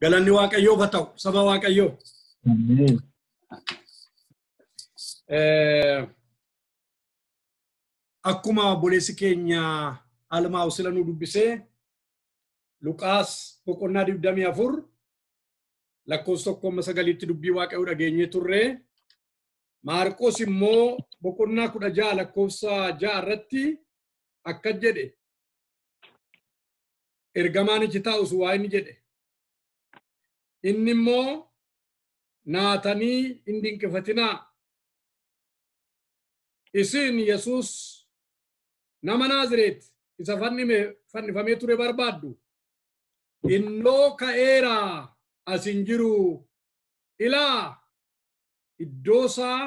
Galanni Waaqayyoof haa ta'u, saba Waaqayyoo. Akkuma obboleessi keenya Almaa sila nu dubbisee Luqaas boqonnaa 24 lakkoofsa 1-9 dubbii Waaqayyoo dhageenyee turre. Maarqos immoo boqonnaa 16 lakkoofsa 6 irratti akka jedhe ergamaan achi taa'us waa inni jedhe. Inni immoo naatanii hin dinqifatinaa. Isin Yesuus nama Naazireet isa fannifamee ture barbaaddu. Innoo ka'eera as hin jiru. Ilaa iddoo isaa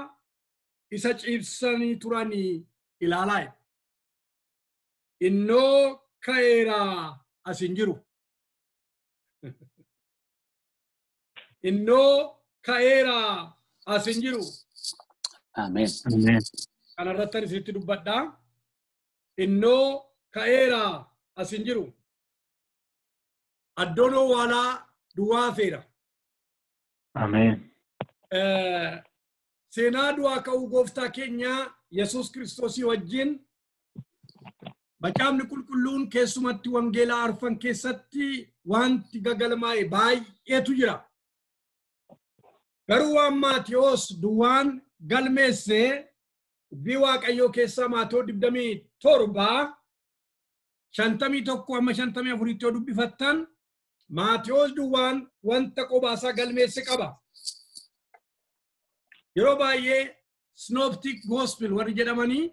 isa ciibsanii turanii ilaalaa. Innoo ka'eera as hin jiru. Innoo ka'eera as hin jiru. Ameen. Kanarratti ani isinitti dubbadhaa. Innoo ka'eera as hin jiru. Addoon owwaalaa duwwaa hafeera. Ameen. Seenaa du'aa ka'uu gooftaa keenyaa Yesuus Kiristoosii wajjin macaafni qulqulluun keessumatti wangeelaa arfan keessatti wanti gagalmaa'e baay'eetu jira. Garuu waan Maatiyoos duwwaan galmeesse dubbii Waaqayyoo keessaa Maatiyoo 27 51 amma 54 yoo dubbifattan Maatiyoos duwwaan wanta qobaasaa galmeesse qaba. Yeroo baay'ee Synoptic Gospel warri jedhamanii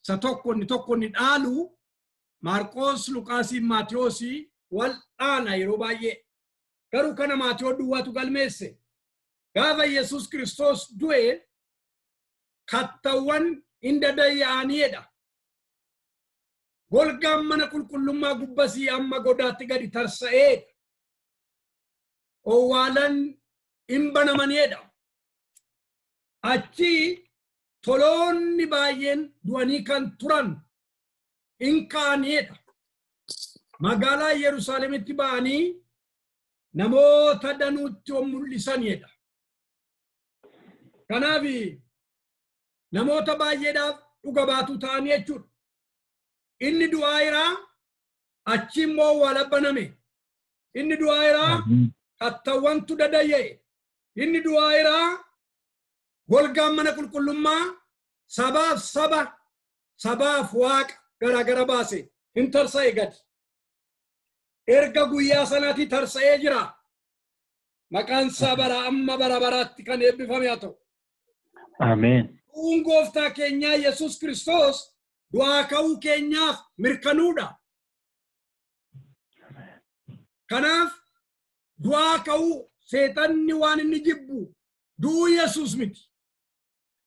isa tokko inni tokko inni dhaalu Maarqoos, Luqaasii, Maatiyoosii wal dhaana yeroo baay'ee. Garuu kana Maatiyoo duwwaatu galmeesse. Gaafa Yesuus Kiristoos du'e kattawwan hin dadayya'aniidha. Golgaan mana qulqullummaa gubbasii amma godaatti gadi tarsa'eedha. Owwaalan hin banamaniidha. Achi toloonni baay'een du'anii kan turan hin ka'aniidha. Magaalaa Yerusaalemitti ba'anii namoota danuutti of mul'isaniidha. Kanaaf namoota baay'eedhaaf dhuga baatuu ta'anii jechuudha. Inni du'aa jiraa achi immoo owwaala baname. Inni du'aa jiraa kattawwantu dadayya'e. Inni du'aa jiraa golgaan mana qulqullummaa sabaaf saba sabaaf waaqa garaagara baase hin tarsa'e gadi. Erga guyyaa sanaatti tarsa'ee jira. Maqaan isaa bara amma bara baraatti kan eebbifame haa ta'u. Ameen. Du'uun gooftaa keenyaa Yesuus Kiristoos du'aa ka'uu keenyaaf mirkanuudha. Kanaaf du'aa ka'uu seexanni waan inni jibbu du'uu Yesuus miti.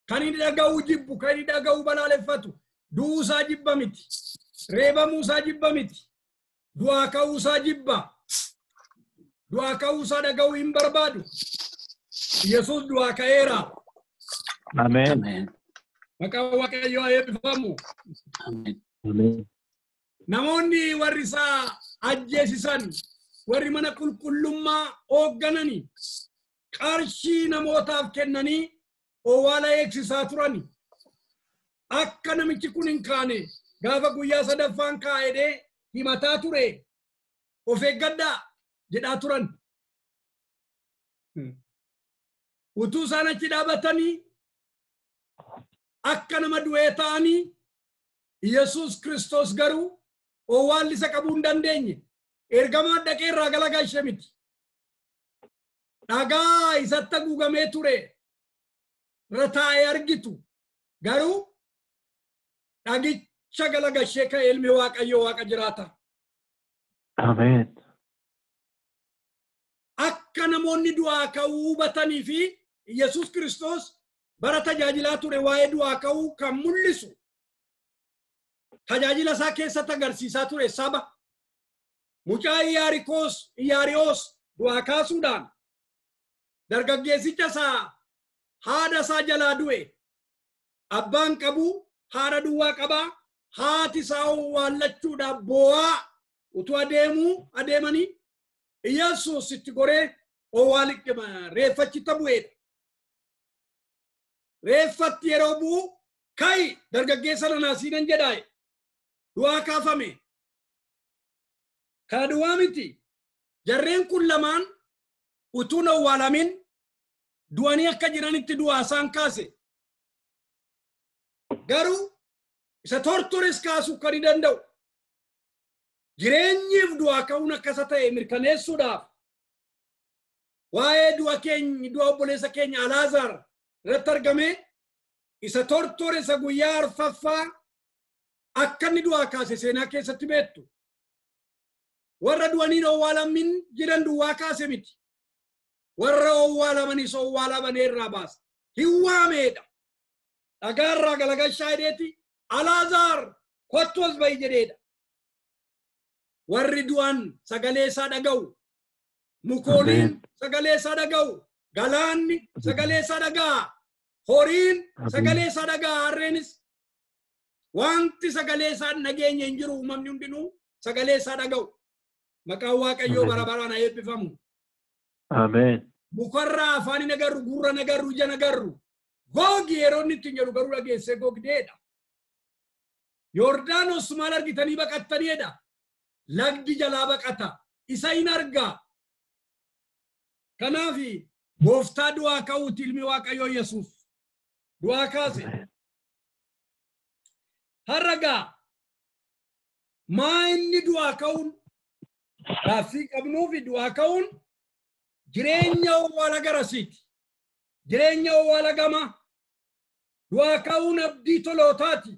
Kan inni dhaga'uu jibbu, kan inni dhaga'uu balaaleffatu du'uu isaa jibba miti. Reebamuu isaa jibba miti. Du'aa ka'uu isaa jibba. Du'aa ka'uu isaa dhaga'uu hin barbaadu. Yesuus du'aa ka'eera. Ameen. Maqaan Waaqayyoo haa eebbifamu. Ameen. Namoonni warri isaa ajjeesisan, warri mana qulqullummaa hooggananii qarshii namootaaf kennanii owwaala eegsisaa turani. Akka namichi kun hin kaane gaafa guyyaa sadaffaan kaa'edhee himataa ture of eeggadhaa jedhaa turan. Utuu isaan achi dhaabatanii akka nama du'ee ta'anii Yesuus Kiristoos garuu owwaalli isa qabuu hin dandeenye. Ergamaan dhaqee irraa galagalche miti. Dhagaa isatti haguugamee ture irra taa'ee argitu. Garuu dhagicha galagalchee ka'e ilmi Waaqayyoo Waaqa jiraata. Ameen. Akka namoonni du'aa ka'uu hubatanii fi Yesuus Kiristoos bara tajaajilaa ture waa'ee du'aa ka'uu kan mul'isu tajaajila isaa keessatti agarsiisaa ture saba. Mucaa Iyaariyoos du'aa kaasuudhaan dargaggeessicha isaa haadha isaa jalaa du'e. Abbaan qabu haadha duwwaa qabaa haati isaa owwaallachuudhaaf boo'aa utuu adeemanii Yesuus itti goree owwaalitti reeffachitti bu'eedha. Reeffatti yeroo bu'u ka'i dargaggeessa nanaa siinan jedhaa du'aa kaafame. Kana du'aa miti. Jarreen kun lamaan utuun owwaalamin du'anii akka jiranitti du'aa isaan kaase. Garuu isa tortores kaasuu kan hin danda'u. Jireenyiif du'aa ka'uun akkasa ta'e mirkaneessuudhaaf waa'ee du'a keenya du'a obboleessa keenya Alaazaar irratti argame isa tortore isa guyyaa arfaffaa akka inni du'aa kaase seenaa keessatti beektu. Warra du'anii owwaalamin jiran duwwaa kaase miti. Warra owwaalamanis owwaalamanii irraa baasa. Hin waameedha. Dhagaarraa galagalchaa jedheeti Alaazaar kottu as ba'i jedheedha. Warri du'an sagalee isaa dhaga'u. Mukooliin sagalee isaa dhaga'u. Galaanni sagalee isaa dhaga'a. Horiin sagalee isaa dhaga'a. Harreenis wanti sagalee isaa dhageenye hin jiru uumamni hundinuu sagalee isaa dhaga'u. Maqaan Waaqayyoo bara baraan haa eebbifamu. Ameen. Mukarraa afaan hin agarru, gurra hin agarru, ija hin agarru. Googi yeroo inni ittiin jedhu garuu dhageessee gogdeedha. Yordaanos maal argitanii baqattaniidha. Lagdi jalaa baqata. Isa hin argaa. Kanaaf gooftaa du'aa ka'uuti ilmi Waaqayyoo Yesuus. Du'aa kaase. Har'a gaa maa inni du'aa ka'uun gaaffii qabnuufi du'aa ka'uun jireenya owwaala garasiiti. Jireenya owwaala gama. Du'aa ka'uun abdii tolootaati.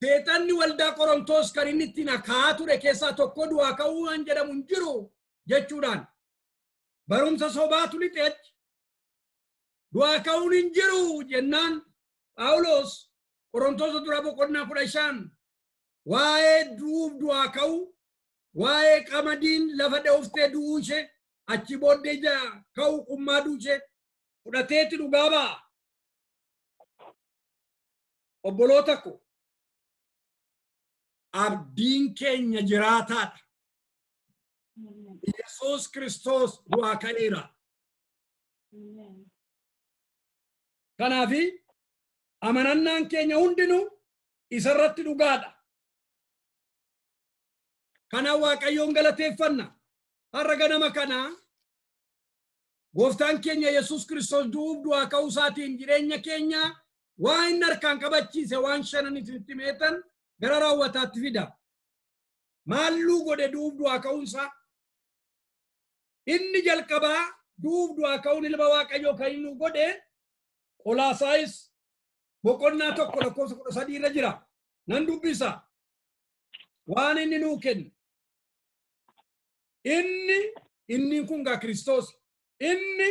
Seexanni waldaa Qorontoos kan inni ittiin akaa'aa ture keessaa tokko du'aa ka'uu waan jedhamu hin jiru jechuudhaan barumsa sobaatu lixe achi. Du'aa ka'uun hin jiru jennaan Phaawulos Qorontoos dura boqonnaa 15 waa'ee du'uuf du'aa ka'uu waa'ee qamadiin lafa dheeftee du'uu ishee achi booddee ija ka'uu qummaaduu ishee fudhateeti dhugaa ba'a. Obboloota ko abdiin keenya jiraataadha. Yesuus Kiristoos du'aa ka'eera. Kanaafi amanannaan keenya hundinuu isarratti dhugaadha. Kanaaf Waaqayyoon galateeffanna. Har'a ganama kana gooftaan keenya Yesuus Kiristoos du'uuf du'aa ka'uu isaatiin jireenya keenya waan inni harkaan qabachiise waan shanan isinitti meetan gara raawwataatti fida. Maalluu godhe du'uuf du'aa ka'uunsaa? Inni jalqabaa du'uuf du'aa ka'uun ilma Waaqayyoo kan inni godhe Qolaasaayis boqonnaa 1 lakkoofsa 13 irra jira. Nan dubbisa. Waan inni nuu kenne. Inni kun gaa Kiristoos. Inni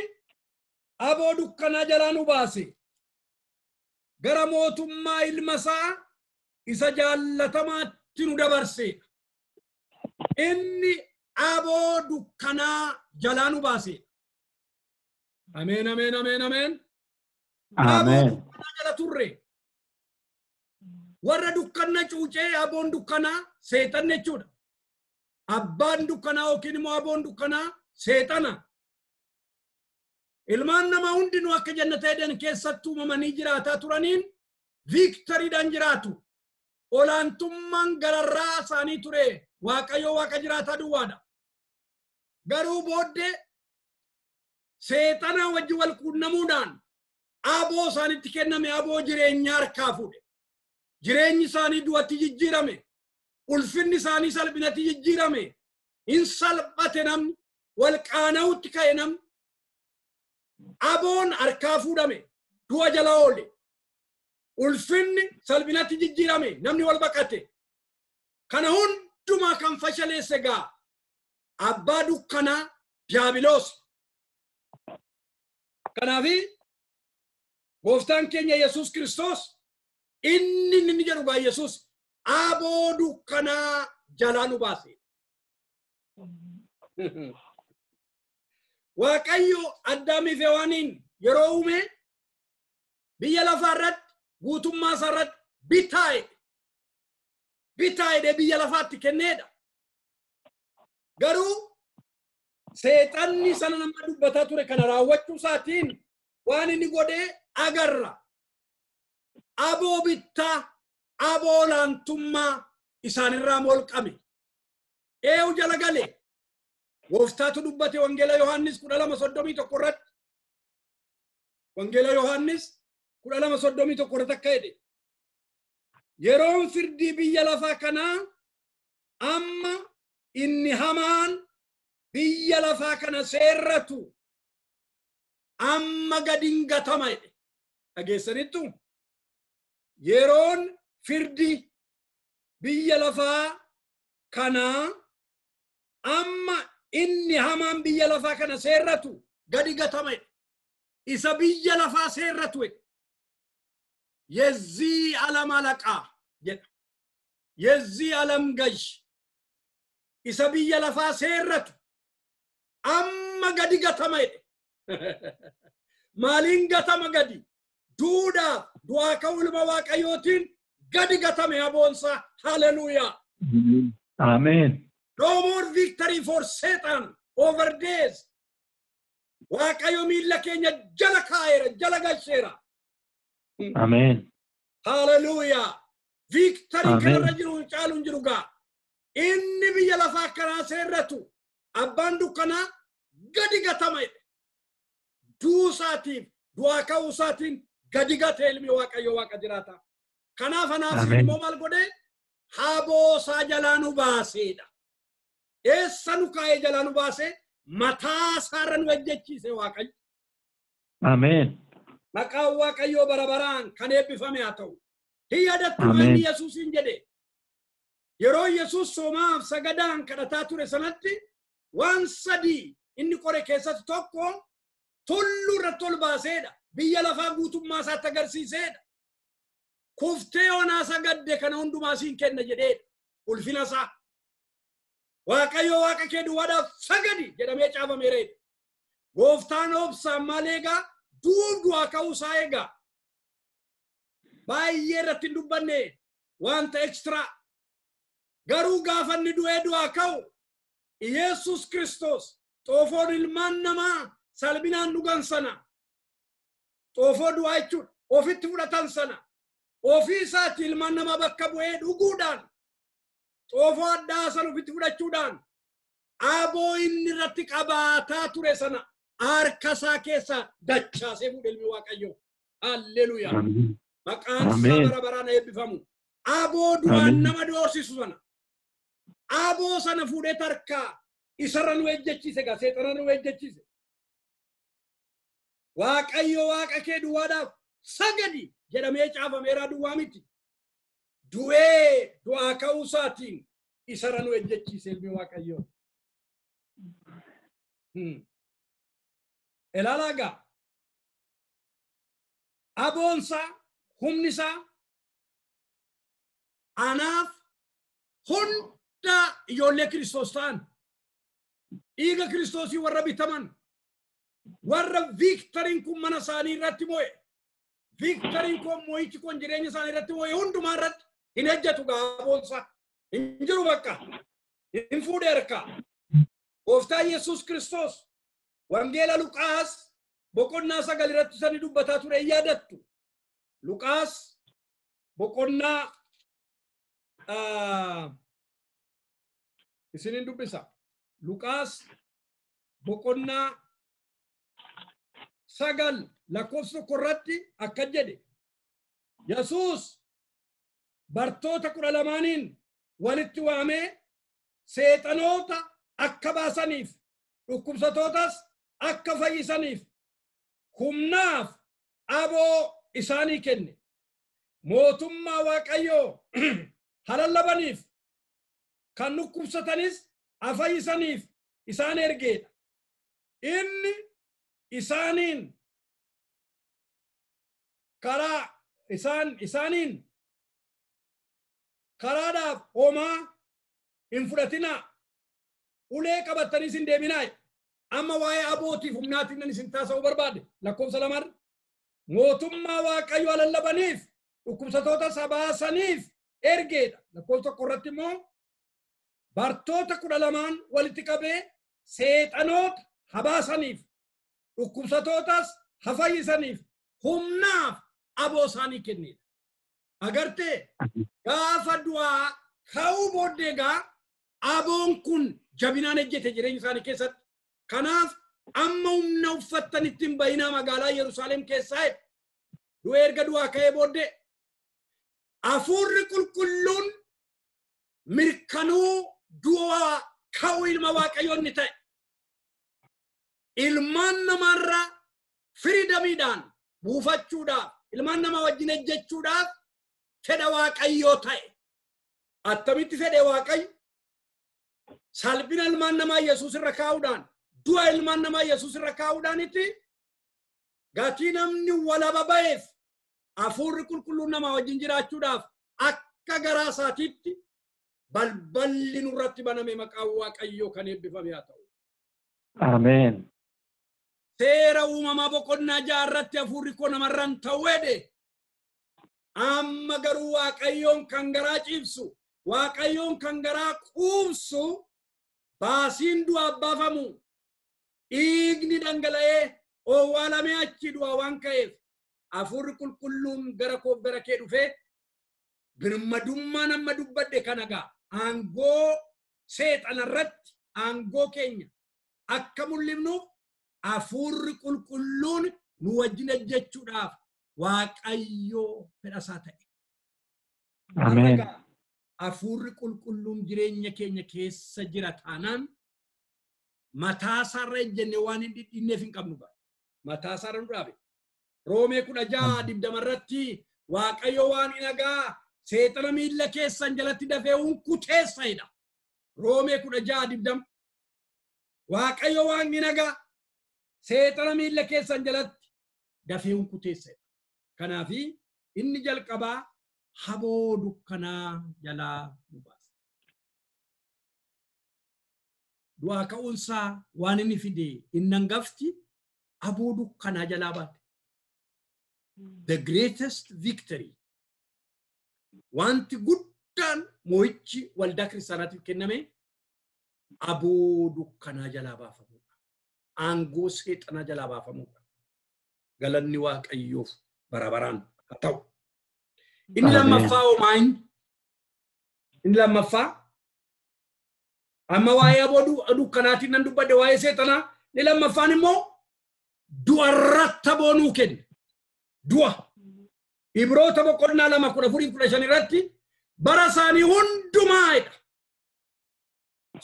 aboo dukkanaa jalaa nu baase. Gara mootummaa ilma isaa isa jaallatamaatti nu dabarse. Inni aboo dukkanaa jalaa nu baase. Ameen, ameen, ameen, ameen. Ameen. Aboo dukkanaa jala turre. Warra dukkanna cuucee aboon dukkanaa seexan jechuudha. Abbaan dukkanaa yookiin immoo aboon dukkanaa seexana. Ilmaan namaa hundinuu akka jannata Eden keessatti uumamanii jiraataa turaniin viiktariidhaan jiraatu. Olaantummaan gararraa isaanii ture Waaqayyoo Waaqa jiraataa duwwaadha. Garuu booddee seexana wajji wal quunnamuudhaan aboo isaanitti kenname aboo jireenyaa harkaa fuudhe. Jireenyi isaanii du'atti jijjiirame. Ulfinni isaanii salphinatti jijjiirame. Hin salphate namni. Wal qaana'utti ka'e namni. Aboon harkaa fuudhame. Du'a jala oole. Ulfinni salphinatti jijjiirame. Namni wal baqate. Kana hundumaa kan fashaleesse gaa abbaa dukkanaa Diyaabiloos. Kanaafi gooftaan keenya Yesuus Kiristoos inni inni jedhu gaa Yesuus aboo dukkanaa jalaa nu baase. Waaqayyo Addaamii fi Hewaaniin yeroo uume biyya lafaa irratti guutummaa isaa irratti bitaa jedhe. Bitaa jedhee biyya lafaatti kenneedha. Garuu seexanni sana nama dubbataa ture kana raawwachuu isaatiin waan inni godhee agarra. Aboo bittaa, aboo olaantummaa isaanirraa molqame. Eeyu jala gale. Gooftaatu dubbate Wangeela Yohaannis 12:31 irratti. Wangeela Yohaannis 12:31 irratti akka jedhe. Yeroon firdii biyya lafaa kanaa amma inni hamaan biyya lafaa kana seerratu amma gadi hin gatama jedhe. Dhageessanittu? Yeroon firdii biyya lafaa kanaa amma inni hamaan biyya lafaa kana seerratu gadi gatama jedhe. Isa biyya lafaa seerratu jedhe. የዚህ ዓለም አለቃ jedha. የዚህ ዓለም ገዥ isa biyya lafaa seerratu amma gadi gatama jedhe. Maaliin gatama gadi? Duudhaaf du'aa ka'uu ilma Waaqayyootiin gadi gatame aboonsa. Haleluuyaa. Ameen. No more victory for Satan over death. Waaqayyo miilla keenya jala kaa'eera, jala galcheera. Ameen. Haleluuyaa. Victory Ameen. Kanarra jiru caalu hin jiru gaa. Inni biyya lafaa akkanaa seerratu abbaan dukkanaa gadi gatama jedhe. Duusaatiif du'aa ka'uu isaatiin gadi gate ilmi Waaqayyo Waaqa jiraata. Kanaaf anaaf Ameen. immoo maal godhee haboosaa jalaa nu baaseedha. Eessa nu kaa'ee jalaa nu baasee? Mataa isaarra nu ejjechiise Waaqayyo. Ameen. Maqaan Waaqayyoo bara baraan kan eebbifame haa ta'u. Hin yaadattu Ameen. inni Yesuusiin jedhe. Yeroo Yesuus soomaaf sagadaan kadhataa ture sanatti waan sadii inni qore keessatti tokko tulluu irratti ol baaseedha. Biyya lafaa guutummaa isaatti agarsiiseedha. Kuftee onaa sagadde kana hundumaa siin kenna jedheedha. Ulfina isaa. Waaqayyo Waaqa kee duwwaadhaaf sagadi jedhamee caafameera. Gooftaan obsaan maal eegaa? Duub du'aa ka'uu isaa eegaa. Baay'ee irratti hin dubbanne wanta extra. Garuu gaafa inni du'ee du'aa ka'u Yesus Kiristoos xoofoon ilmaan namaa salphinaan dhugan sana xoofoo du'aa jechuudha ofitti fudhatan sana ofii isaatti ilmaan namaa bakka bu'ee dhuguudhaan xoofoo addaa sana ofitti fudhachuudhaan aboo inni irratti qabaataa ture sana harka isaa keessaa dachaasee fuudhe ilmi Waaqayyoo. Halleluuyaa. Ameen. Maqaan isaa Ameen. bara baraan eebbifamu. Aboo du'aan Ameen. nama doorsisu sana. Aboo sana fuudhee tarkaa isarra nu ejjechiise gaa seexana nu ejjechiise. Waaqayyo Waaqa kee duwwaadhaaf sagadi jedhamee caafameeraa duwwaa miti. Du'ee du'aa ka'uu isaatiin isarra nu ejjechiise ilmi Waaqayyoo. Ilaalaa gaa. Aboonsaa humni isaa anaaf hunda ijoollee Kiristoos ta'an dhiiga Kiristoosii warra bitaman warra victoryn kun mana isaanii irratti mo'e victoryn kun mo'ichi kun jireenya isaanii irratti mo'e hundumaa irratti hin ejjetu gaa aboonsaa hin jiru bakka hin fuudhe harkaa. Gooftaa Yesuus Kiristoos Wangeela Luqaas boqonnaa 9 irratti sani dubbataa ture hin yaadattu. Luqaas boqonnaa isinin dubbisa. Luqaas boqonnaa 9 lakkoofsa 1 irratti akka jedhe. Yesuus bartoota 12 walitti waamee seexanoota akka baasaniif dhukkubsatootas akka fayyisaniif humnaaf aboo isaanii kenne. Mootummaa Waaqayyoo halallabaniif kan dhukkubsatanis afayyisaniif isaan ergeedha. Inni isaaniin karaa isaan isaaniin karaadhaaf homaa hin fudhatinaa, ulee qabattaniis hin deeminaa. Amma waa'ee abootiif humnaatiin nan isin taasisuu barbaade lakkoofsa 2 mootummaa Waaqayyoo halallabaniif dhukkubsatoota sabaasaniif ergeedha. Lakkoofsa 1 irratti immoo Bartoota 12 walitti qabee seexanoota habaasaniif dhukkubsatootas hafayyisaniif humnaaf aboo isaanii kennedha. Agartee gaafa du'aa ka'uu booddee gaa aboon kun jabinaan ejjete jireenya isaanii keessatti. Kanaaf amma humna uffattanitti hin bayinaa magaalaa Yerusaalem keessaa jedhe. Du'ee erga du'aa ka'ee booddee hafuurri qulqulluun mirkanuu du'aa ka'uu ilma Waaqayyoo inni ta'e. Ilmaan namaarraa firidamiidhaan buufachuudhaaf ilmaan namaa wajjin ejjechuudhaaf fedha Waaqayyoo ta'e. Attamitti fedhe Waaqayyo? Salphina ilmaan namaa Yesuus irra kaa'uudhaan, du'a ilmaan namaa Yesuus irra kaa'uudhaanitti gatii namni walaba ba'eef hafuurri qulqulluun namaa wajjin jiraachuudhaaf akka garaa isaatiitti balballi nurratti baname maqaan Waaqayyoo kan eebbifame haa ta'u. Ameen. Seera uumamaa boqonnaa 6 irratti hafuurri koo namarra hin ta'u jedhe. Amma garuu Waaqayyoon kan garaa ciibsu, Waaqayyoon kan garaa quubsu, baasiin du'aaf baafamu, dhiigni dhangala'ee owwaalamee achi du'aa waan ka'eef hafuurri qulqulluun gara koof gara kee dhufee birmadummaan amma dubbadhe kana gaa aangoo seexanarratti aangoo keenya akka mul'ifnuuf hafuurri qulqulluun nu wajjin ejjechuudhaaf Waaqayyoo fedhasaa ta'e. Ameen. Hafuurri qulqulluun jireenya keenya keessa jira taanaan mataa isaarra ejjennee waan hin dhidhiinneef hin qabnu bara. Mataa isaarra nu dhaabe. Roomee 16:20 irratti Waaqayyo waan hin nagaa seexana miilla keessan jalatti dafee hunkuteessa jedha. Roomee 16:20 Waaqayyo waan hin nagaa seexana miilla keessan jalatti dafee hunkuteessa jedha. Kanaafi inni jalqabaa haboo dukkanaa jalaa nu baasa. Du'aa ka'uunsaa waan inni fide inni hangafti haboo dukkanaa jalaa baate. The greatest victory. Wanti guddaan mo'ichi waldaa kiristaanaatiif kenname aboo dukkanaa jalaa baafamuudha. Aangoo seexanaa jalaa baafamuudha. Galanni Waaqayyoof bara baraan haa ta'u. Inni lammaffaa homaa inni lammaffaa amma waa'ee aboo dukkanaatiin nan dubbadde waa'ee seexanaa. Inni lammaffaan immoo du'arratti aboo nuu kenne. Du'a. Ibroota boqonnaa 2:14-15 irratti bara isaanii hundumaa jedha.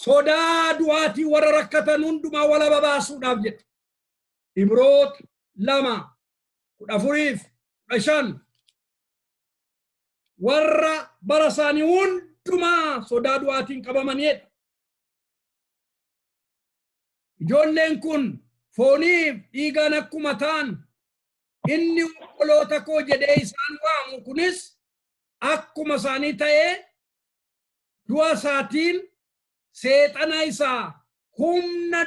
Sodaa du'aatii warra rakkatan hundumaa walaba baasuudhaaf jedha. Ibroota 2:14-15 warra bara isaanii hundumaa sodaa du'aatiin qabaman jedha. Ijoolleen kun fooniif dhiigaan akkuma ta'an inni obboloota koo jedhee isaan waamu kunis akkuma isaanii ta'ee du'a isaatiin seexana isaa humna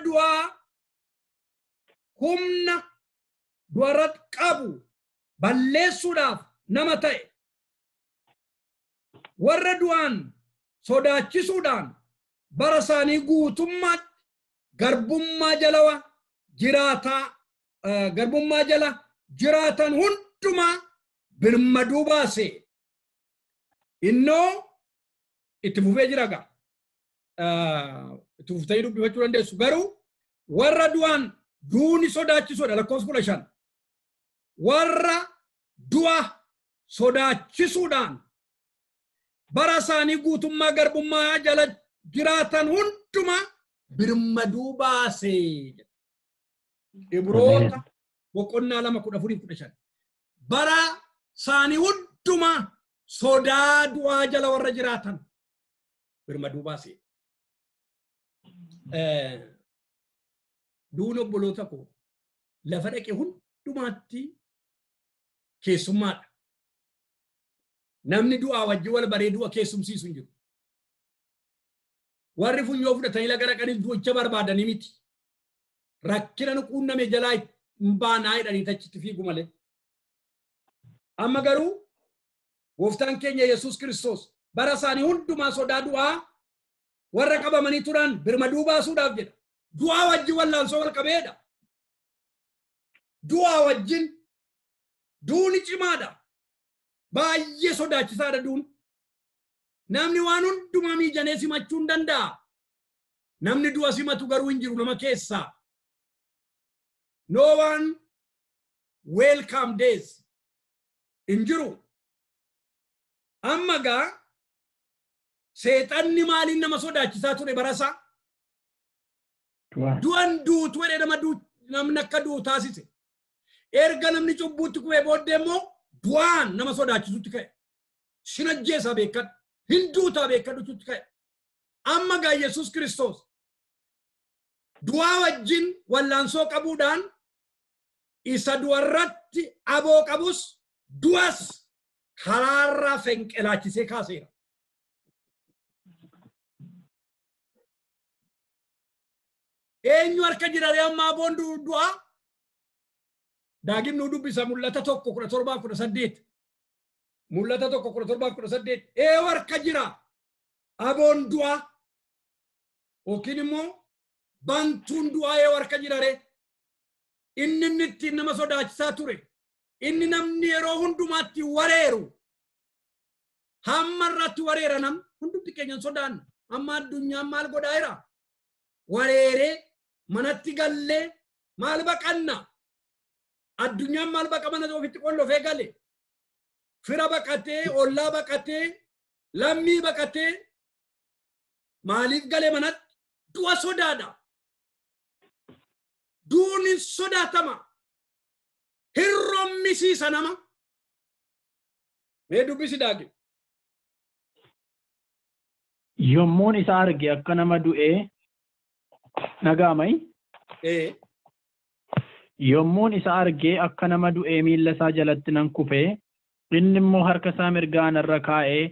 du'arratti qabu balleessuudhaaf nama ta'e. Warra du'aan sodaachisuudhaan bara isaanii guutummaatti garbummaa jala jiraatan hundumaa birmaduu baase. Innoo itti fufee jira gaa. Itti fuftanii dubbifachuu dandeessu. Garuu warra du'aan duuni sodaachisuudha lakkoofsa 15. Warra du'a sodaachisuudhaan bara isaanii guutummaa garbummaa jala jiraatan hundumaa birmaduu baase. Ibroota boqonnaa 2:14-15 bara isaanii hundumaa sodaa du'aa jala warra jiraatan birmaduu baase. Duun obboloota koo lafa dhaqe hundumaatti keessummaadha. Namni du'aa wajjin wal baree du'a keessumsiisu hin jiru. Warri funyoo fudhatanii laga dhaqanii du'icha barbaadanii miti. Rakkina nu quunname jalaa hin baanaa jedhanii achitti fiigu malee. Amma garuu gooftaan keenya Yesuus Kiristoos bara isaanii hundumaa sodaa du'aa Warra qabamanii turan birmaduu baasuudhaaf jedha. Du'aa wajjin wallaansoo wal qabeedha. Du'aa wajjin duuni cimaadha. Baay'ee sodaachisaadha duun. Namni waan hundumaa miijanee simachuu hin danda'a. Namni du'a simatu garuu hin jiru nama keessaa. No one welcome days hin jiru. Amma gaa seexanni maaliin nama sodaachisaa ture barasaa? Du'an duutu jedhee nama namni akka du'u taasise. Erga namni cubbuutti kufee booddee immoo du'aan nama sodaachisutti ka'e. Sin ajjeesaa beekadhu. Hin duutaa beekadhutti ka'e. Amma gaa Yesuus Kiristoos du'aa wajjin wallaansoo qabuudhaan isa du'arratti aboo qabus du'as karaarraa fenqelaachisee kaaseera. Eenyu harka jira ree amma aboon du'aa? Daagim nuu dubbisa Mul'ata 1:17-18. Mul'ata 1:17-18. Eenyu harka jira aboon du'aa? Yookiin immoo bantuun du'aa eenyu harka jira ree? Inni inni ittiin nama sodaachisaa ture. Inni namni yeroo hundumaatti wareeru. Hamma irratti wareera nam hundumti keenya hin sodaannu. Amma addunyaan maal godhaa jira? Wareeree manatti gallee maal baqanna? Addunyaan maal baqa mana ofitti qollofee gale? Fira baqatee, ollaa baqatee, lammii baqatee maaliif gale manatti? Du'a sodaadha. Duun hin sodaatama. Hirrommisiisa nama. Mee dubbisi Daagim. Yommuun isa arge akka nama du'ee dhaga'amai. Yommuun isa argee akka nama du'ee miilla isaa jalatti nan kufee, inni immoo harka isaa mirgaa narra kaa'ee,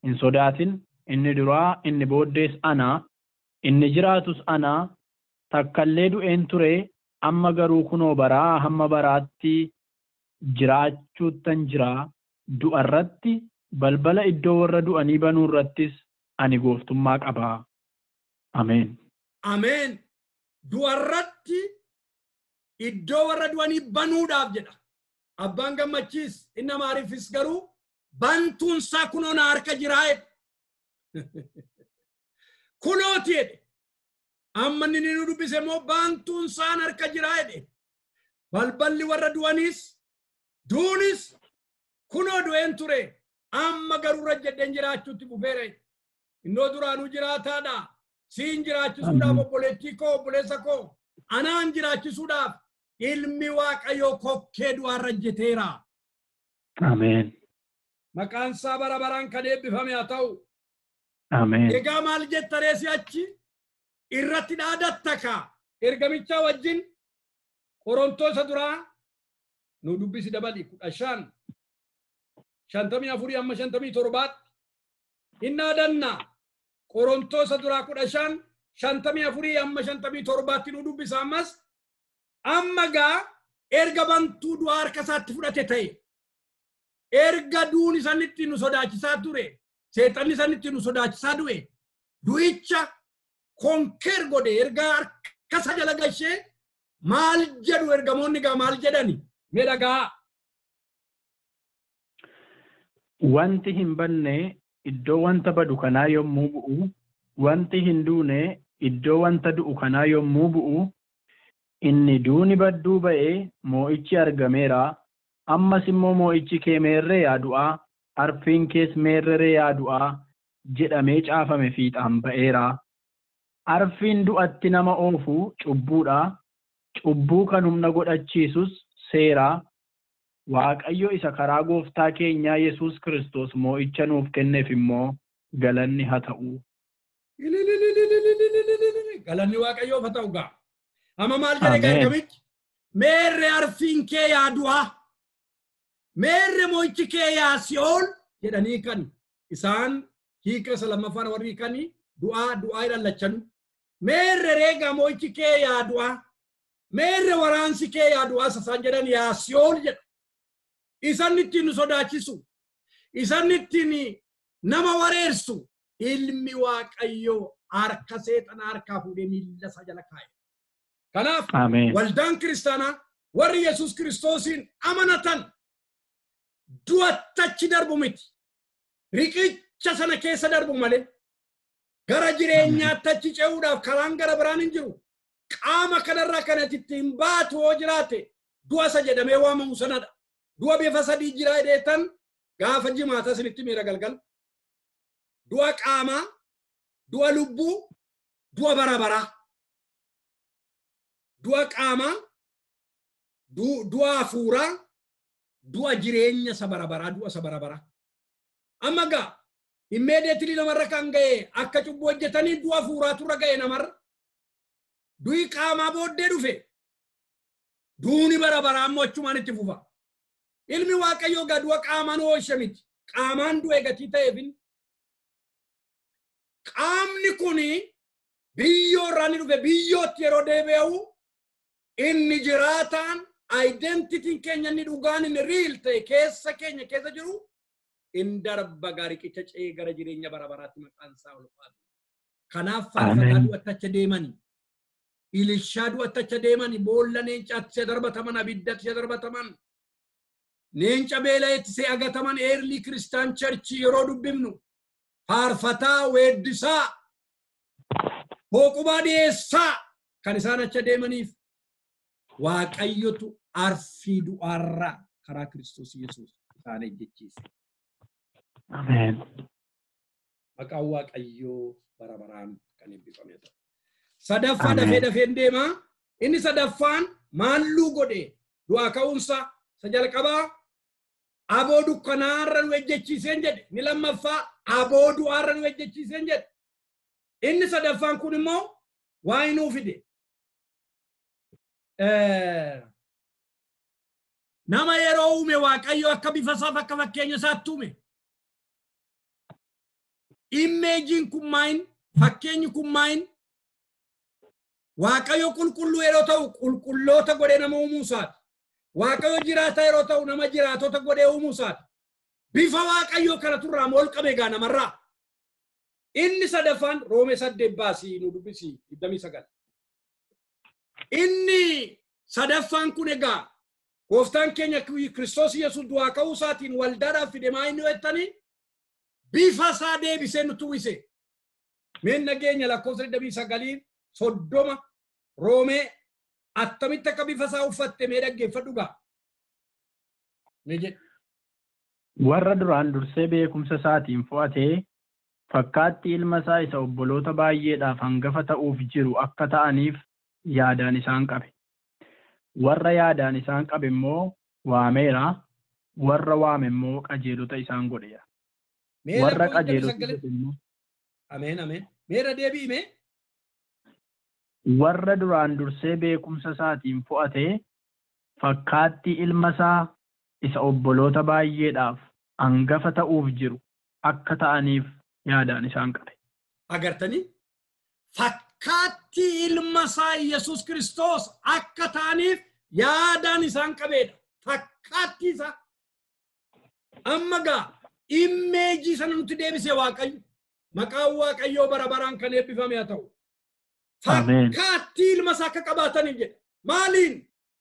hin sodaatin, inni duraa inni booddees ana, inni jiraatus ana, takkallee du'een ture, amma garuu kunoo baraa hamma baraatti jiraachuuttan jira, du'arratti balbala iddoo warra du'anii banuu irrattis ani gooftummaa qaba. Ameen. Ameen. Du'arratti iddoo warra du'anii banuudhaaf jedha. Abbaan Gammachiis inni Amaariffis garuu bantuun isaa kunoo na harka jiraa jedhe. Kunooti jedhe. Amma inni nu dubbise immoo bantuun isaa na harka jiraa jedhe. Balballi warra du'aniis duunis kunoo du'een ture. Amma garuu rajjadheen jiraachuutti dhufeera jedhe. Innoo duraanuu jiraataadha. Siin jiraachisuudhaaf obboleettii koo obboleessa koo anaan jiraachisuudhaaf ilmi Waaqayyoo kokkee du'aa rajjeteera. Ameen. Maqaan isaa bara baraan kan eebbifame haa ta'u. Ameen. Egaa maal jetta ree si'achi? Irratti dhaadatta kaa. Ergamichaa wajjin Qorontoos isa duraa nu dubbisi dabali 15 54 amma 57 hin dhaadanna. Qorontoos isa duraa 15 54 amma 57 nu dubbisa ammas. Amma gaa erga bantuu du'aa harka isaatti fudhate ta'e, erga duun isaan ittiin nu sodaachisaa ture, seexanni isaan ittiin nu sodaachisaa du'e, du'icha konkeer godhe erga harka isa jala gashee maal jedhu ergamoonni gaa maal jedhani? Mee dhagaa. Wanti hin banne iddoo wanta badu kanaa yommuu bu'u, wanti hin duune iddoo wanta du'u kanaa yommuu bu'u, inni duuni badduu ba'ee moo'ichi argameera. Ammas immoo moo'ichi kee meerree yaa du'aa, arfiin kees meerree yaa du'aa jedhamee caafame fiixaan ba'eera. Arfiin du'atti nama oofu cubbuudha. Cubbuu kan humna godhachiisus seera. Waaqayyo isa karaa gooftaa keenyaa Yesuus Kiristoos moo'icha nuuf kenneef immoo galanni haa ta'u. Galanni Waaqayyoof haa ta'u gaa. Amma maal jedhe ergamichi? Meerre arfiin kee yaa du'aa, meerre moo'ichi kee yaa si'ool jedhanii kan isaan hiika isa lammaffaan warri hiikanii du'aa du'aa jedhan lachanuu. Meerre reegaa moo'ichi kee yaa du'aa, meerre waraansi kee yaa du'aa isaan jedhan yaa si'ool jedha. Isan ittiin nu sodaachisu, isan ittiin nama wareersu, ilmi Waaqayyoo harka seexanaa harkaa fuudhee miilla isaa jala kaa'e. Kanaaf Ameen. waldaan kiristaanaa warri Yesuus Kiristoosiin amanatan du'atti achi darbu miti. Riqicha sana keessa darbu malee gara jireenyaatti achi ce'uudhaaf karaan gara biraan hin jiru. Qaama kanarraa kan ati ittiin baatu hoo jiraate du'a isa jedhamee waamamu sanadha. Du'a bifa sadii jira jedheetan gaafa jimaata isinitti miira galgal. Du'a qaamaa, du'a lubbuu, du'a bara baraa. Du'a qaamaa, du'a hafuuraa, du'a jireenya isa bara baraa, du'a isa bara baraa. Amma gaa immediately namarra kan ga'e akka cubbuu hojjetanii du'a hafuuraatu irra ga'e namarra. Du'i qaamaa booddee dhufe. Duuni bara baraa ammoo achumaan itti fufa. Ilmi Waaqayyoo gaa du'a qaamaan oolche miti. Qaamaan du'e gatii ta'eefin. Qaamni kuni biyyoo irraa ni dhufe, biyyootti yeroo deebi'u inni jiraataan identitiin keenya inni dhugaan inni real ta'e keessa keenya keessa jiru in darba gaa riqicha ce'ee gara jireenya bara baraatti maqaan isaa ulfaatu. Kanaaf faarfataa Ameen. du'atti acha deemani. Ilishaa du'atti acha deemani. Boolla leencaatti see darbataman, abiddatti see darbataman. Leenca beela'etti see agataman. Early Christian Church yeroo dubbifnu faarfataa, weeddisaa, hooqubaa dhiyeessaa kan isaan acha deemaniif Waaqayyotu arfii du'aarraa karaa Kiristoos Yesuus isaan ejjechiise. Ameen. Maqaan Waaqayyoo bara baraan kan eebbifame ta'u. Sadaffaa Ameen. dafee dafeen deemaa. Inni sadaffaan maalluu godhe du'aa ka'umsa isa jalqabaa aboo dukkanaarra nu ejjechiiseen jedhe. Inni lammaffaa aboo du'aarra nu ejjechiiseen jedhe. Inni sadaffaan kun immoo waa inuu fide. Nama yeroo uume Waaqayyo akka bifa isaaf akka fakkeenya isaatti uume. Imageiin kun maayin? Fakkeenyi kun maayin? Waaqayyo qulqulluu yeroo ta'u qulqulloota godhee nama uumuu isaati. Waaqayyo jiraataa yeroo ta'u nama jiraatota godhee uumuu isaati. Bifa Waaqayyoo kanatu irraa molqame egaa namarraa. Inni sadaffaan Roomee 8 baasii nu dubbisi 29. Inni sadaffaan kun egaa gooftaan keenya Kiristoos Yesuus du'aa ka'uu isaatiin waldaadhaaf fide maa inni jettanii bifa isaa deebisee nutti uwwise. Meen nageenya lakkoofsa 29 30 Roomee attamitti akka bifa isaa uffatte mee dhaggeeffadhu gaa. Mee jedhi. Warra duraan dursee beekumsa isaatiin fo'atee fakkaatti ilma isaa isa obboloota baay'eedhaaf hangafa ta'uuf jiru akka ta'aniif yaadaan isaan qabe. Warra yaadaan isaan qabe immoo waameera, warra waame immoo qajeelota isaan godheera. Mee Warra lakkoofsa qajeelota 29. godhe immoo Ameen ameen. Meera deebi'i mee. Warra duraan dursee beekumsa isaatiin fo'atee fakkaatti ilma isaa isa obboloota baay'eedhaaf hangafa ta'uuf jiru akka ta'aniif yaadaan isaan qabe. Agartanii fakkaatti ilma isaa Yesuus Kiristoos akka ta'aniif yaadaan isaan qabeedha. Fakkaatti isaa. Amma gaa image sana nutti deebise Waaqayyo. Maqaan Waaqayyoo bara baraan kan eebbifame haa ta'u. Ameen. Fakkaatti ilma isaa akka qabaataniif jedha. Maaliin?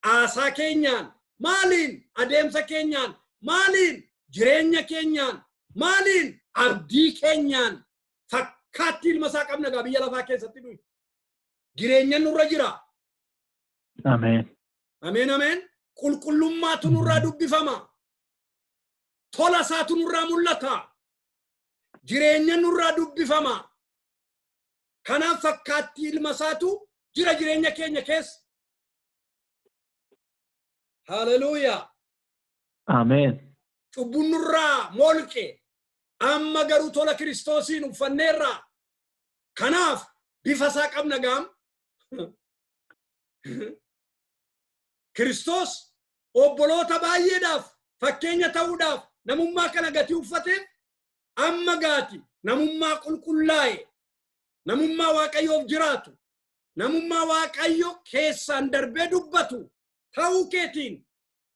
Haasaa keenyaan, maaliin? Adeemsa keenyaan, maaliin? Jireenya keenyaan, maaliin? Abdii keenyaan. Fakkaatti ilma isaa qabna gaa biyya lafaa keessatti nuyi. Jireenya nurra jira. Ameen. Ameen ameen. Qulqullummaatu nurraa dubbifama. Tola isaatu nurraa mul'ata. Jireenya nurraa dubbifama. Kanaaf fakkaatti ilma isaatu jira jireenya keenya keessa. Haleluuyaa. Ameen. Cubbuun nurraa molqe. Amma garuu tola Kiristoosiin uffanneerra. Kanaaf bifa isaa qabna gaam. Kiristoos obboloota baay'eedhaaf fakkeenya ta'uudhaaf namummaa kana gatii uffateef amma gaati namummaa qulqullaa'e, namummaa Waaqayyoof jiraatu, namummaa Waaqayyo keessaan darbee dubbatu ta'uu keetiin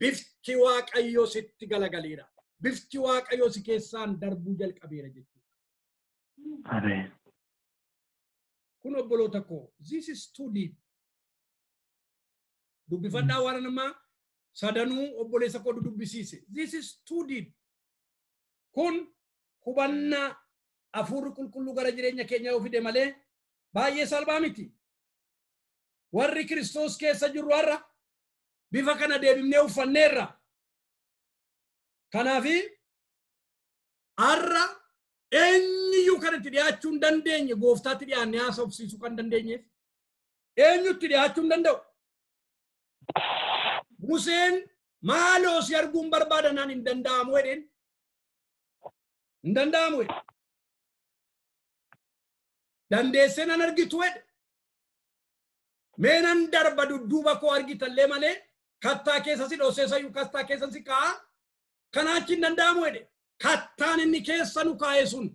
bifti Waaqayyoo sitti galagaleera. Bifti Waaqayyoo si keessaan darbuu jalqabeera jechuudha. Ameen. Kun obboloota koo, this is too deep. Dubbifadhaa waan namaa sadanuu obboleessa koo dubbisiise. This is too deep. Kun hubannaa hafuurri qulqulluu gara jireenya keenyaa yoo fide malee baay'ee salphaa miti. Warri Kiristoos keessa jirru har'a bifa kana deebifnee uffanneerra. Kanaafi har'a eenyuyyuu kan itti dhiyaachuu hin dandeenye gooftaatti dhiyaannee haasofsiisuu kan dandeenyeef eenyutti dhiyaachuu hin danda'u. Museen maaloo si arguun barbaadanaan hin danda'amu jedheen. Hin danda'amu jedhe. Dandeessee nan argitu jedhe. Mee nan darba dudduuba koo argitallee malee kattaa keessa si dhoosee kattaa keessa si kaa'a. Kanaa achi hin danda'amu jedhe. Kattaan inni keessa nu kaa'e sun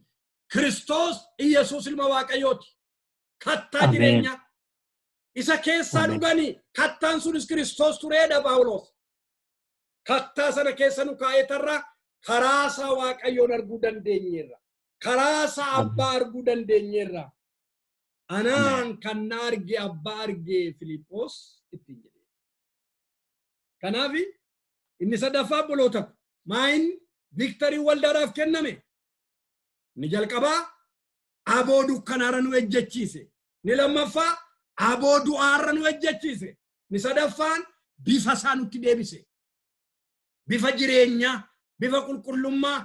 Kiristoos Iyyasuus ilma Waaqayyooti. Kattaa jireenyaa. Isa keessaa dhuganii kattaan sunis Kiristoos tureedha Phaawulos. Kattaa sana keessa nu kaa'e tarra karaa isaa Waaqayyoon arguu dandeenyeerra. Karaa isaa abbaa arguu dandeenyeerra. Anaan kan na arge abbaa arge Filiiphoos ittiin jedhe. Kanaaf inni sadaffaa obboloota maayin victory waldaadhaaf kenname. Inni jalqabaa aboo dukkanaarra nu ejjechiise. Inni lammaffaa aboo du'aarra nu ejjechiise. Inni sadaffaan bifa isaa nutti deebise. Bifa jireenyaa, bifa qulqullummaa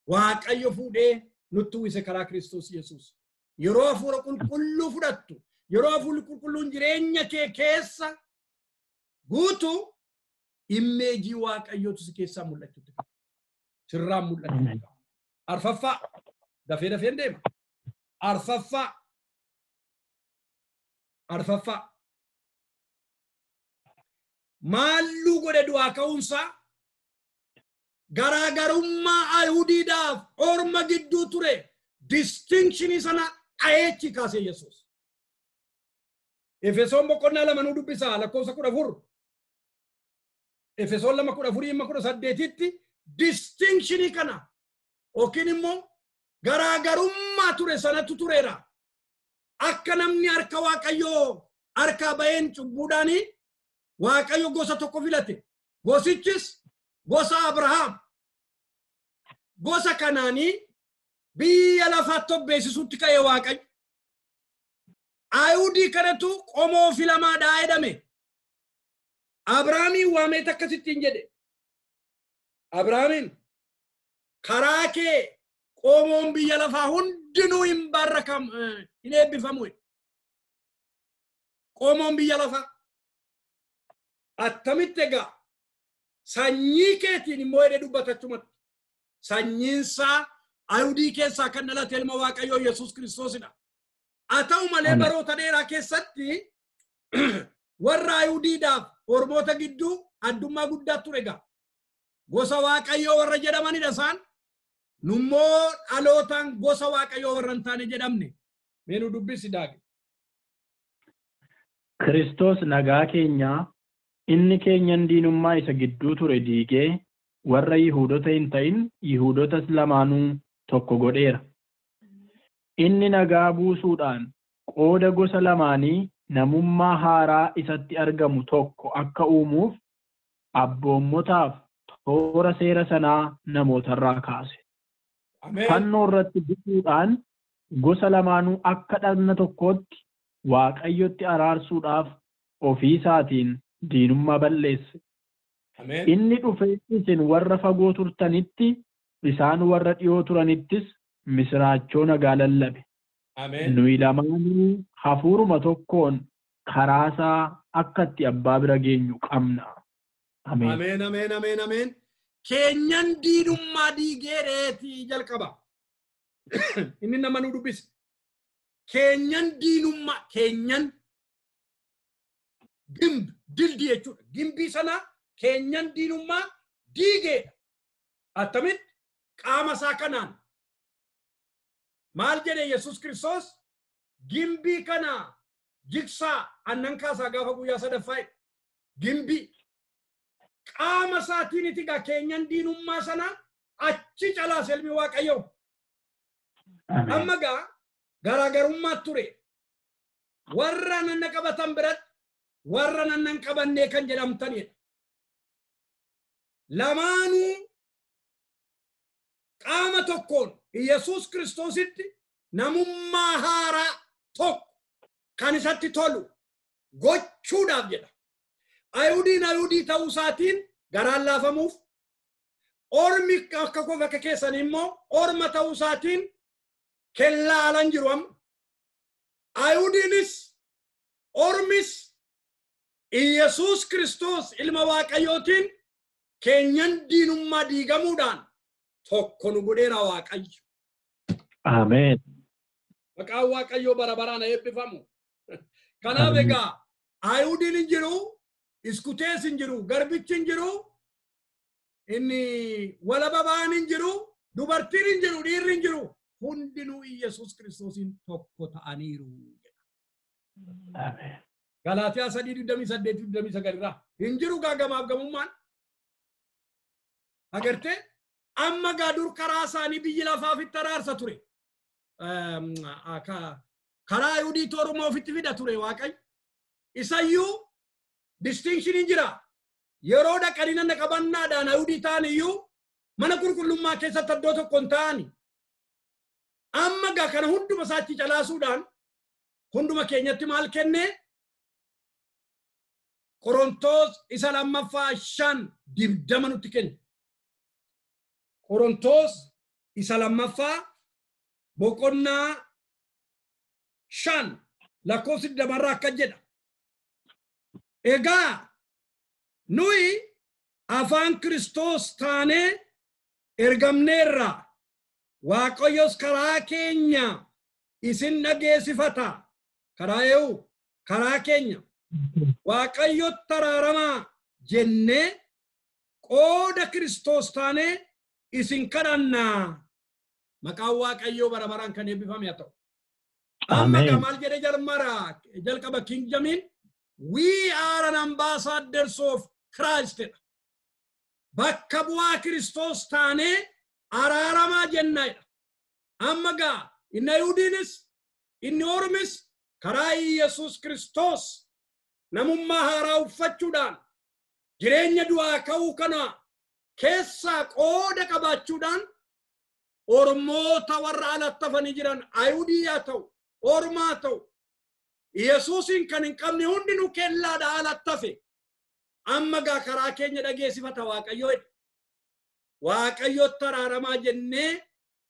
Waaqayyo fuudhee nutti uwwise karaa Kiristoos Yesuus. Yeroo hafuura qulqulluu fudhattu, yeroo hafuurri qulqulluun jireenya kee keessa guutu image Waaqayyootu si keessaa mul'achuutti qaba. Sirraan mul'achuu qaba. Arfaffaa dafee dafeen deema. Arfaffaa. Arfaffaa. Maalluu godhe du'aa ka'uunsaa garaagarummaa Ayihudiidhaaf orma gidduu ture distinction sana dhaheechi kaase Yesuus. Efesoon boqonnaa 2 nu dubbisaa lakkoofsa 14. Efesoon 2:14-18tti distinction kana yookiin immoo garaagarummaa ture sanatu tureera. Akka namni harka Waaqayyoo harkaa baheen cubbuudhaanii Waaqayyo gosa tokko filate. Gosichis gosa Abrahaam. Gosa kanaanii biyya lafaatti obbeessisuutti ka'e Waaqayyo. Ayihudii kanatu qomoo filamaadhaa jedhame. Abrahaamiin waameet akkasittiin jedhe. Abrahaamiin karaa kee qomoon biyya lafaa hundinuu hin barrakam hin eebbifamu. Qomoon biyya lafaa. Attamitti egaa sanyii keetiin immoo jedhee dubbatachumatti. Sanyiinsaa Ayihudii keessaa kan dhalate ilma Waaqayyoo Yesuus Kiristoosidha. Haa ta'u malee baroota dheeraa keessatti warra Ayihudiidhaaf ormoota gidduu addummaa guddaa ture egaa. Gosa Waaqayyoo warra jedhamanidha isaan. Nummoo dhalootaan gosa Waaqayyoo warra hin taane jedhamne. Mee nu dubbisi daage. Kiristoos nagaa keenyaa inni keenyan diinummaa isa gidduu ture diigee warra Yihuudota hin ta'in Yihuudotas lamaanuu tokko godheera. Inni nagaa buusuudhaan qooda gosa lamaanii namummaa haaraa isatti argamu tokko akka uumuuf abboommotaaf toora seera sanaa namootarraa kaase. Fannoo irratti bu'uudhaan gosa lamaanuu akka dhagna tokkootti Waaqayyotti araarsuudhaaf ofii isaatiin diinummaa balleesse. Inni dhufee isin warra fagoo turtanitti isaan warra dhiyoo turanittis misiraachoo nagaa lallabe. Nuyi lamaanuu hafuuruma tokkoon karaasaa akka itti abbaa bira geenyu qabna. Ameen. Ameen, ameen, ameen, ameen. Keenyan diinummaa diigee reetii jalqaba. Inni nama nu dubbise. Keenyan diinummaa keenyan gimb dildii jechuudha. Gimbii sana keenyan diinummaa diigeedha. Attamitti qaama isaa kanaan maal jedhe Yesuus Kiristoos gimbii kana jigsaa annan kaasaa gaafa guyyaa sadaffaa gimbii qaama isaatiin itti gaa keenyan diinummaa sana achi calaas ilmi Waaqayyoo. Amma gaa garaagarummaa ture. Warra nanna qabatan biratti warra nanna hin qabannee kan jedhamtanidha. Lamaanuu qaama tokkoon Yesuus Kiristoositti namummaa haaraa tokko kan isatti tolu gochuudhaaf jedha. Ayihudiin Ayihudii ta'uu isaatiin garaan laafamuuf, ormi akka koo bakka keessanii immoo orma ta'uu isaatiin kellaa alan jiru amma. Ayihudiinis ormis Yesuus Kiristoos ilma Waaqayyootiin keenyan diinummaa diigamuudhaan tokko nu godheera Waaqayyo. Ameen. Maqaan Waaqayyoo bara baraan eebbifamu. Kanaaf egaa Ayihudiin hin jiru, iskutees hin jiru, garbichi hin jiru, inni walaba ba'aan hin jiru, dubartiin hin jiru, dhiirri hin jiru. Hundinuu Yesuus Kiristoosiin tokko ta'aniiru. Ameen. Galaatiyaa 3:28-29 irraa hin jiru gaa gamaaf gamummaan. Agartee amma gaa dur karaa isaanii biyyi lafaa ofitti araarsa ture. Karaa Ayihudiitu Oromoo ofitti fida ture Waaqayyo. Isayyuu distinction hin jira. Yeroo dhaqanii nanna qabannaadhaan Ayihudii ta'an iyyuu mana qulqullummaa keessatti iddoo tokko hin ta'ani. Amma gaa kana hunduma isaatti calaasuudhaan hunduma keenyatti maal kenne? Qorontoos isa lammaffaa 5:20 nutti kenne. Qorontoos isa lammaffaa boqonnaa 5 lakkoofsa 20 irraa akkas jedha. Egaa nuyi afaan Kiristoos taanee ergamneerra. Waaqayyos karaa keenya isin dhageessifata. Karaa eenyu? Karaa keenya. Waaqayyotti araaramaa jennee qooda Kiristoos taanee isin kadhannaa. Maqaan Waaqayyoo bara baraan kan eebbifame haa ta'u. Amma maal jedhe jalmara jalqaba King James, we are an ambassadors of Christ. Bakka bu'aa Kiristoos taanee araaramaa jennaadha. Amma gaa inni Ayihudiinis inni Ormis karaa Yesuus Kiristoos namummaa haaraa uffachuudhaan jireenya du'aa ka'uu kana keessaa qooda qabaachuudhaan ormoota warra alatti hafanii jiran Ayihudii haa ta'u Ormaa haa ta'u Yesuusin kan hin qabne hundinuu kellaadha alatti hafe. Amma gaa karaa keenya dhageessifata Waaqayyoo. Waaqayyotti araaramaa jennee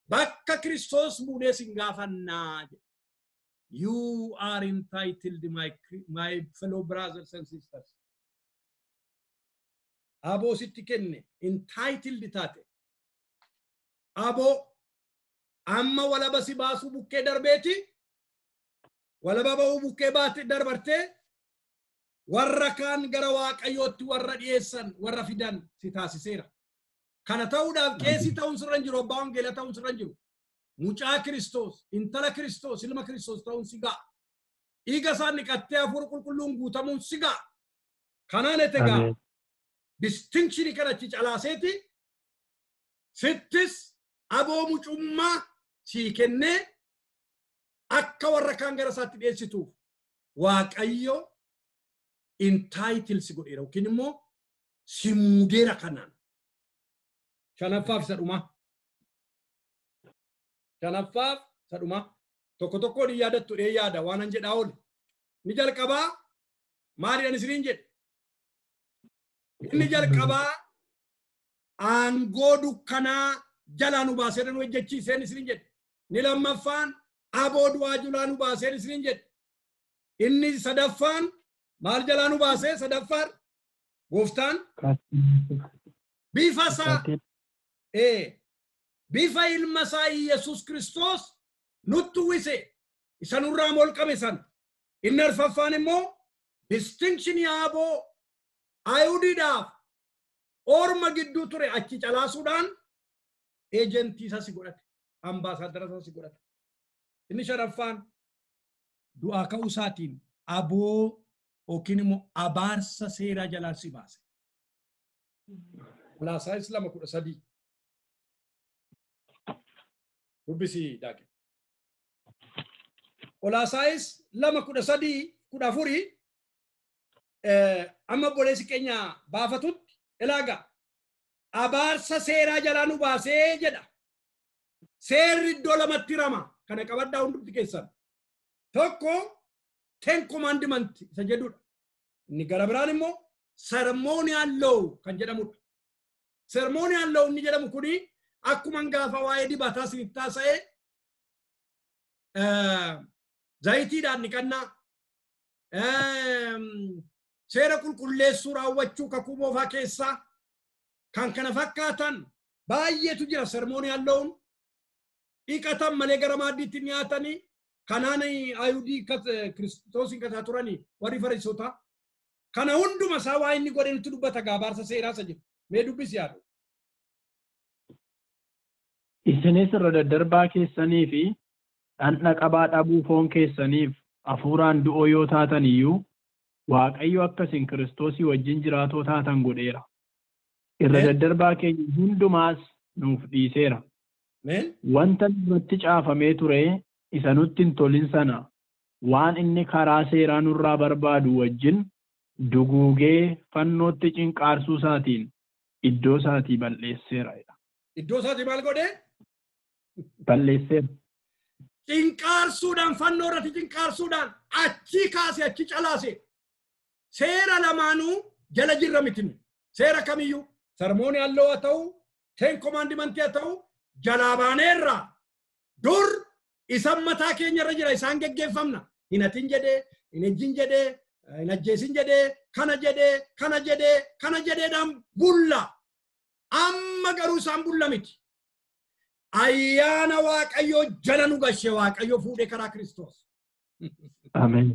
bakka Kiristoos buunee sin gaafannaa. You are entitled, my fellow brothers and sisters. Aboo sitti kenne entitled taate. Aboo amma walaba si baasuu bukkee darbeeti. Walaba ba'uu bukkee baate darbartee warra kaan gara Waaqayyootti warra dhiyeessan warra fidan si taasiseera. Kana ta'uudhaaf qeesii ta'uun sirra hin jiru, abbaa wangeelaa ta'uun sirra hin jiru. Mucaa Kiristoos, intala Kiristoos, ilma Kiristoos ta'uun si ga'a. Dhiiga isaan dhiqattee hafuura qulqulluun guutamuun si ga'a. Kanaan egaa distinction kana achi calaaseeti sittis aboo mucummaa sii kennee akka warra kaan gara isaatti dhiyeessituuf Waaqayyo entitled si godheera yookiin immoo si muudeera kanaan. Shanaffaaf isa dhumaa. Shanaffaaf isa dhumaa. Tokko tokkoon hin yaadattu dhee yaada waan an jedhaa oole. Inni jalqabaa maaliidhaan isiniin jedhe? Inni jalqabaa aangoo dukkanaa jalaa nu baasee nu hojjechiiseen isiniin jedhe. Inni lammaffaan aboo du'aa jalaa nu baaseen isiniin jedhe. Inni sadaffaan maal jalaa nu baasee? Sadaffaan gooftaan bifa isaa bifa ilma isaa Yesuus Kiristoos nutti uwwise isa nurraa molqame sana. Inni arfaffaan immoo distinction aboo Ayihudiidhaaf orma gidduu ture achi calaasuudhaan eejentii isa si godhate, ambaasaadara isa si godhate. Inni shanaffaan du'aa ka'uu isaatiin aboo yookiin immoo abaarsa seeraa jalaa si baase. Qolaasaayis 2:13. Dubbisi Daaqe. Qolaasaayis 2:13 14 amma obboleessi keenya baafatutti ilaaga. Abaarsa seeraa jalaa nu baasee jedha. Seerri iddoo lamatti rama. Kana qabaddaa hundumti keessan. Tokko Ten Commandment isa jedhudha. Inni gara biraan immoo Ceremonial Law kan jedhamudha. Ceremonial Law inni jedhamu kuni akkuma gaafa waa'ee dibataa isinitti haasa'e zayitiidhaan dhiqannaa, seera qulqulleessuu raawwachuu kakuu moofaa keessaa kan kana fakkaatan baay'eetu jira. Ceremonial Law dhiqatan malee gara maaddiitti nyaatanii kanaan Ayihudii Kiristoosiin kataa turanii warri Fariisotaa. Kana hunduma isaa waa inni godhe nutti dubbata abaarsa seeraa isa jiru. Mee dubbisi yaadu. Isinis irra daddarbaa keessanii fi dhandha qabaa dhabuu foon keessaniif hafuuraan du'oo yoo taatan iyyuu Waaqayyo akka isin Kiristoosii wajjin jiraatoo taatan godheera. Irra daddarbaa keenya hundumaas nuuf dhiiseera. Wanta nurratti caafamee ture isa nutti hin tolin sana waan inni karaa seeraa nurraa barbaadu wajjin duguugee fannootti cinqaarsuu isaatiin iddoo isaatii balleesseera. Iddoo isaatii maal godhee? Balleesseera. Cinqaarsuudhaan fannoo irratti cinqaarsuudhaan achi kaase achi calaase. Seera lamaanuu jala jirra miti. Seera kamiyyuu ceremonial law haa ta'u, Ten Commandment haa ta'u jalaa baaneerra. Dur isan mataa keenya irra jira isaan geggeeffamna. Hin hatin jedhee, hin ejjin jedhee, hin ajjeesin jedhee, kana jedhee, kana jedhee, kana jedheedhaan bulla. Amma garuu isaan bulla miti. Ayyaana Waaqayyoo jala nu gashe Waaqayyo fuudhee karaa Kiristoos. Ameen.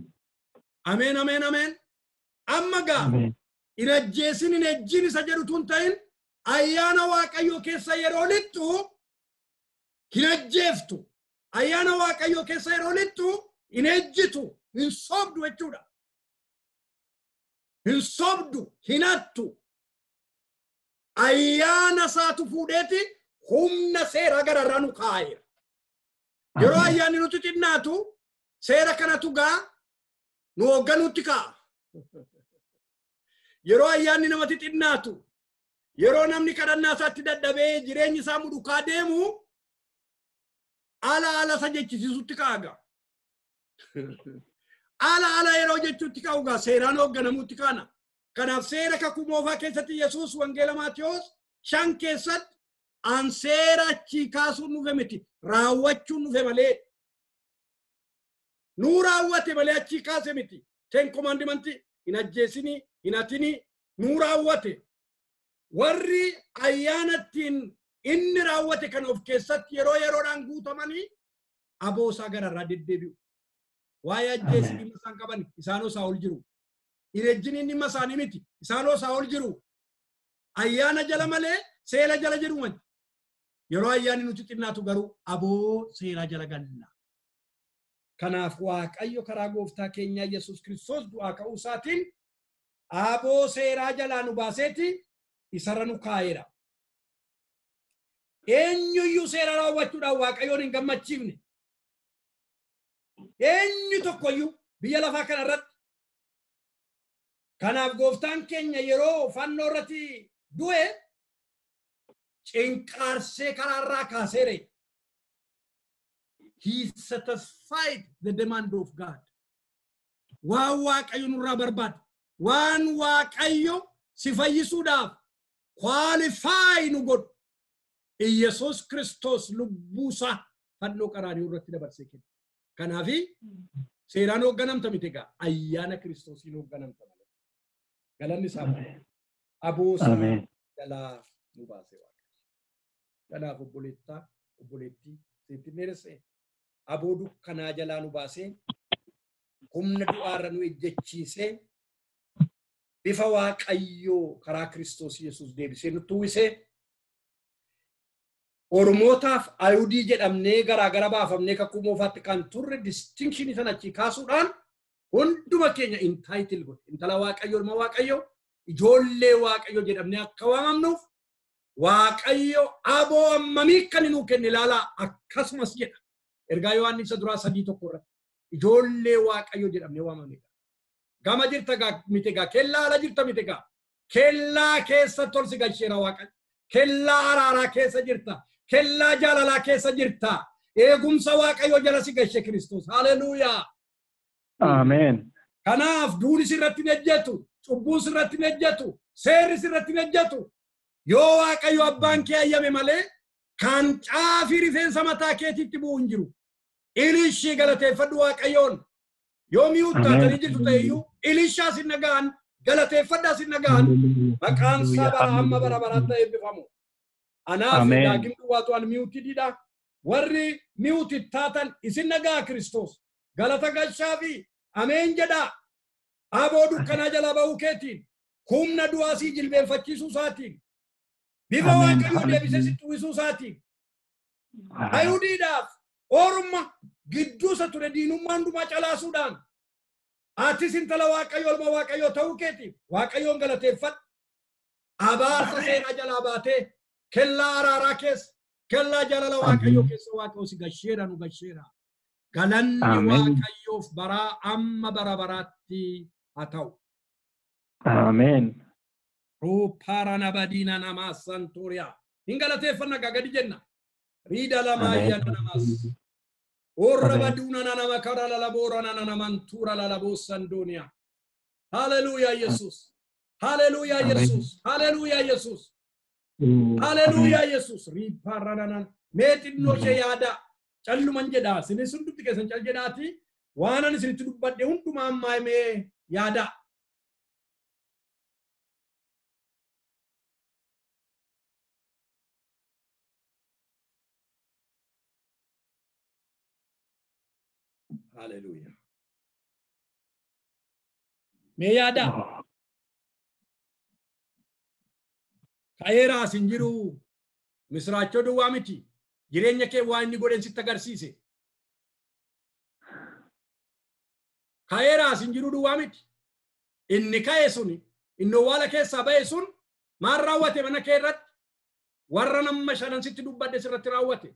Ameen, ameen, ameen. Amma gaa hin ajjeesin hin ejjin isa jedhu tun ta'in ayyaana Waaqayyoo keessa yeroo lixxu hin ajjeeftu. Ayyaana Waaqayyoo keessa yeroo lixxu hin ejjitu, hin sobdu jechuudha. Hin sobdu, hin hattu. Ayyaana isaatu fuudheeti humna seeraa gararraa nu kaa'eera. Yeroo ayyaanni nuti xinnaatu seera kanatu gaa nu hoogganuutti kaa'a. Yeroo ayyaanni namatti xinnaatu, yeroo namni kadhannaa isaatti dadhabee jireenyi isaa mudukaa deemu ala ala isa jechisiisutti kaa'a gaa. Ala ala yeroo jechuutti ka'u gaa seeraan hoogganamuutti kaana. Kanaaf seera kakuu moofaa keessatti Yesuus wangeela Maatiyoos 5 keessatti an seera achii kaasuun dhufe miti raawwachuun dhufe malee. Nuu raawwate malee achii kaase miti. Ten Commandment hin ajjeesinii, hin hatinii nuu raawwate. Warri ayyaanattiin inni raawwate kan of keessatti yeroo yeroodhaan guutamanii aboo isaa gararraa deddeebi'u. Waa'ee ajjeesii dhimma isaan qaban isaanoo isaa ol jiru. Hin ejjiniin dhimma isaanii miti isaanoo isaa ol jiru. Ayyaana jala malee seera jala jedhu miti. Yeroo ayyaanni nuti xinnaatu garuu aboo seeraa jala galla. Kanaaf Waaqayyo karaa gooftaa keenyaa Yesuus Kiristoos du'aa ka'uu isaatiin aboo seeraa jalaa nu baaseeti isarra nu kaa'eera. Eenyuyyuu seera raawwachuudhaan Waaqayyoon hin gammachiifne. Eenyu tokkoyyuu biyya lafaa kana irratti. Kanaaf gooftaan keenya yeroo fannoo irratti du'e cinqaarsee karaarraa kaaseere. He satisfied the demand of God. Waan Waaqayyo nurraa barbaadu, waan Waaqayyo si fayyisuudhaaf qualify nu godhu Iyesuus Kiristoos lubbuusaa fannoo qaraanioo irratti dabarsee kenne. Kanaafi seeraan hoogganamta miti egaa ayyaana Kiristoosiin hoogganamta malee. Galanni isaa aboo isaa jalaa nu baase Waaqayyo. Kanaaf obboleettaa obboleettii sitti dheeresse aboo dukkanaa jalaa nu baasee humna du'aarra nu ejjechiisee bifa Waaqayyoo karaa Kiristoos Yesuus deebisee nutti uwwisee Oromootaaf Ayihudii jedhamnee garaagara baafamnee kakuu moofaatti kan turre distinction sana achii kaasuudhaan hunduma keenya entitle godhe. Intala Waaqayyoo, ilma Waaqayyoo, ijoollee Waaqayyoo jedhamnee akka waamamnuuf Waaqayyo aboo hammamii kan nuu kenne ilaalaa akkasumas jedha. Ergaa Yohaannis isa duraa 3:1 irratti. Ijoollee Waaqayyoo jedhamnee waamamne. Gama jirta gaa miti gaa kellaa ala jirta miti gaa kellaa keessa tolsi galcheera Waaqayyo. Kellaa araaraa keessa jirta. Kellaa jaalalaa keessa jirta. Eegumsa Waaqayyoo jala si galche Kiristoos. Haleluuyaa. Ameen. Kanaaf duuni sirratti hin ejjetu, cubbuun sirratti hin ejjetu, seerri sirratti hin ejjetu. Yoo Waaqayyo abbaan kee ayyame malee kan caafii rifeensa mataa keetiitti bu'u hin jiru. Ilishii galateeffadhu Waaqayyoon. Yoo mi'uuttaatanii jirtu ta'eyyuu ilishaa sin nagaan galateeffadhaa sin nagaan maqaan isaa bara hamma bara baraatti eebbifamu. Anaaf daagim duwwaatu an mi'uutidha. Warri mi'uuti taatan isin nagaa Kiristoos. Galata galchaa fi ameen jedhaa. Aboo dukkanaa jalaa ba'uu keetiin humna du'aa sii jilbeenfachiisuu isaatiin bifa Waaqayyoo deebisee sitti uwwisuu isaatiin Ayihudiidhaaf orma gidduu isa ture diinummaa hundumaa calaasuudhaan atis intala Waaqayyoo ilma Waaqayyoo ta'uu keetiif Waaqayyoon galateeffadhu. Abaarsa seenaa jalaa baatee kellaa araaraa keessa kellaa jaalala Waaqayyoo keessa Waaqayyoo si gasheera nu gasheera. Galanni Waaqayyoof baraa amma bara baraatti haa ta'u. Ameen. Ruupaarana badiina namaa santooriyaa. Hin galateeffanna gaa gadi jenna. Riida lamaa ayyaana namaas. Orra baduuna nama kara lalaboora namantuura lalaboosan dooniyaa. Haleluuyaa Yesuus. Haleluuyaa Yesuus. Haleluuyaa Yesuus. Haleluuyaa Yesuus. Riipaarana mee xinnoo ishee yaada. Calluman jedhaa. Isinis hundumti keessan cal jedhaati. Waan ani isinitti dubbadhe hundumaa ammaa mee yaada. Haleluuyaa. Mee yaada. Ka'eeraas hin jiru. Misiraachoo duwwaa miti. Jireenya kee waan inni godhen sitti agarsiise. Ka'eeraas hin jiru duwwaa miti. Inni ka'e sun inni owwaala keessaa ba'e sun maal raawwate mana kee irratti? Warra nama shanan sitti dubbadhe sirratti raawwate.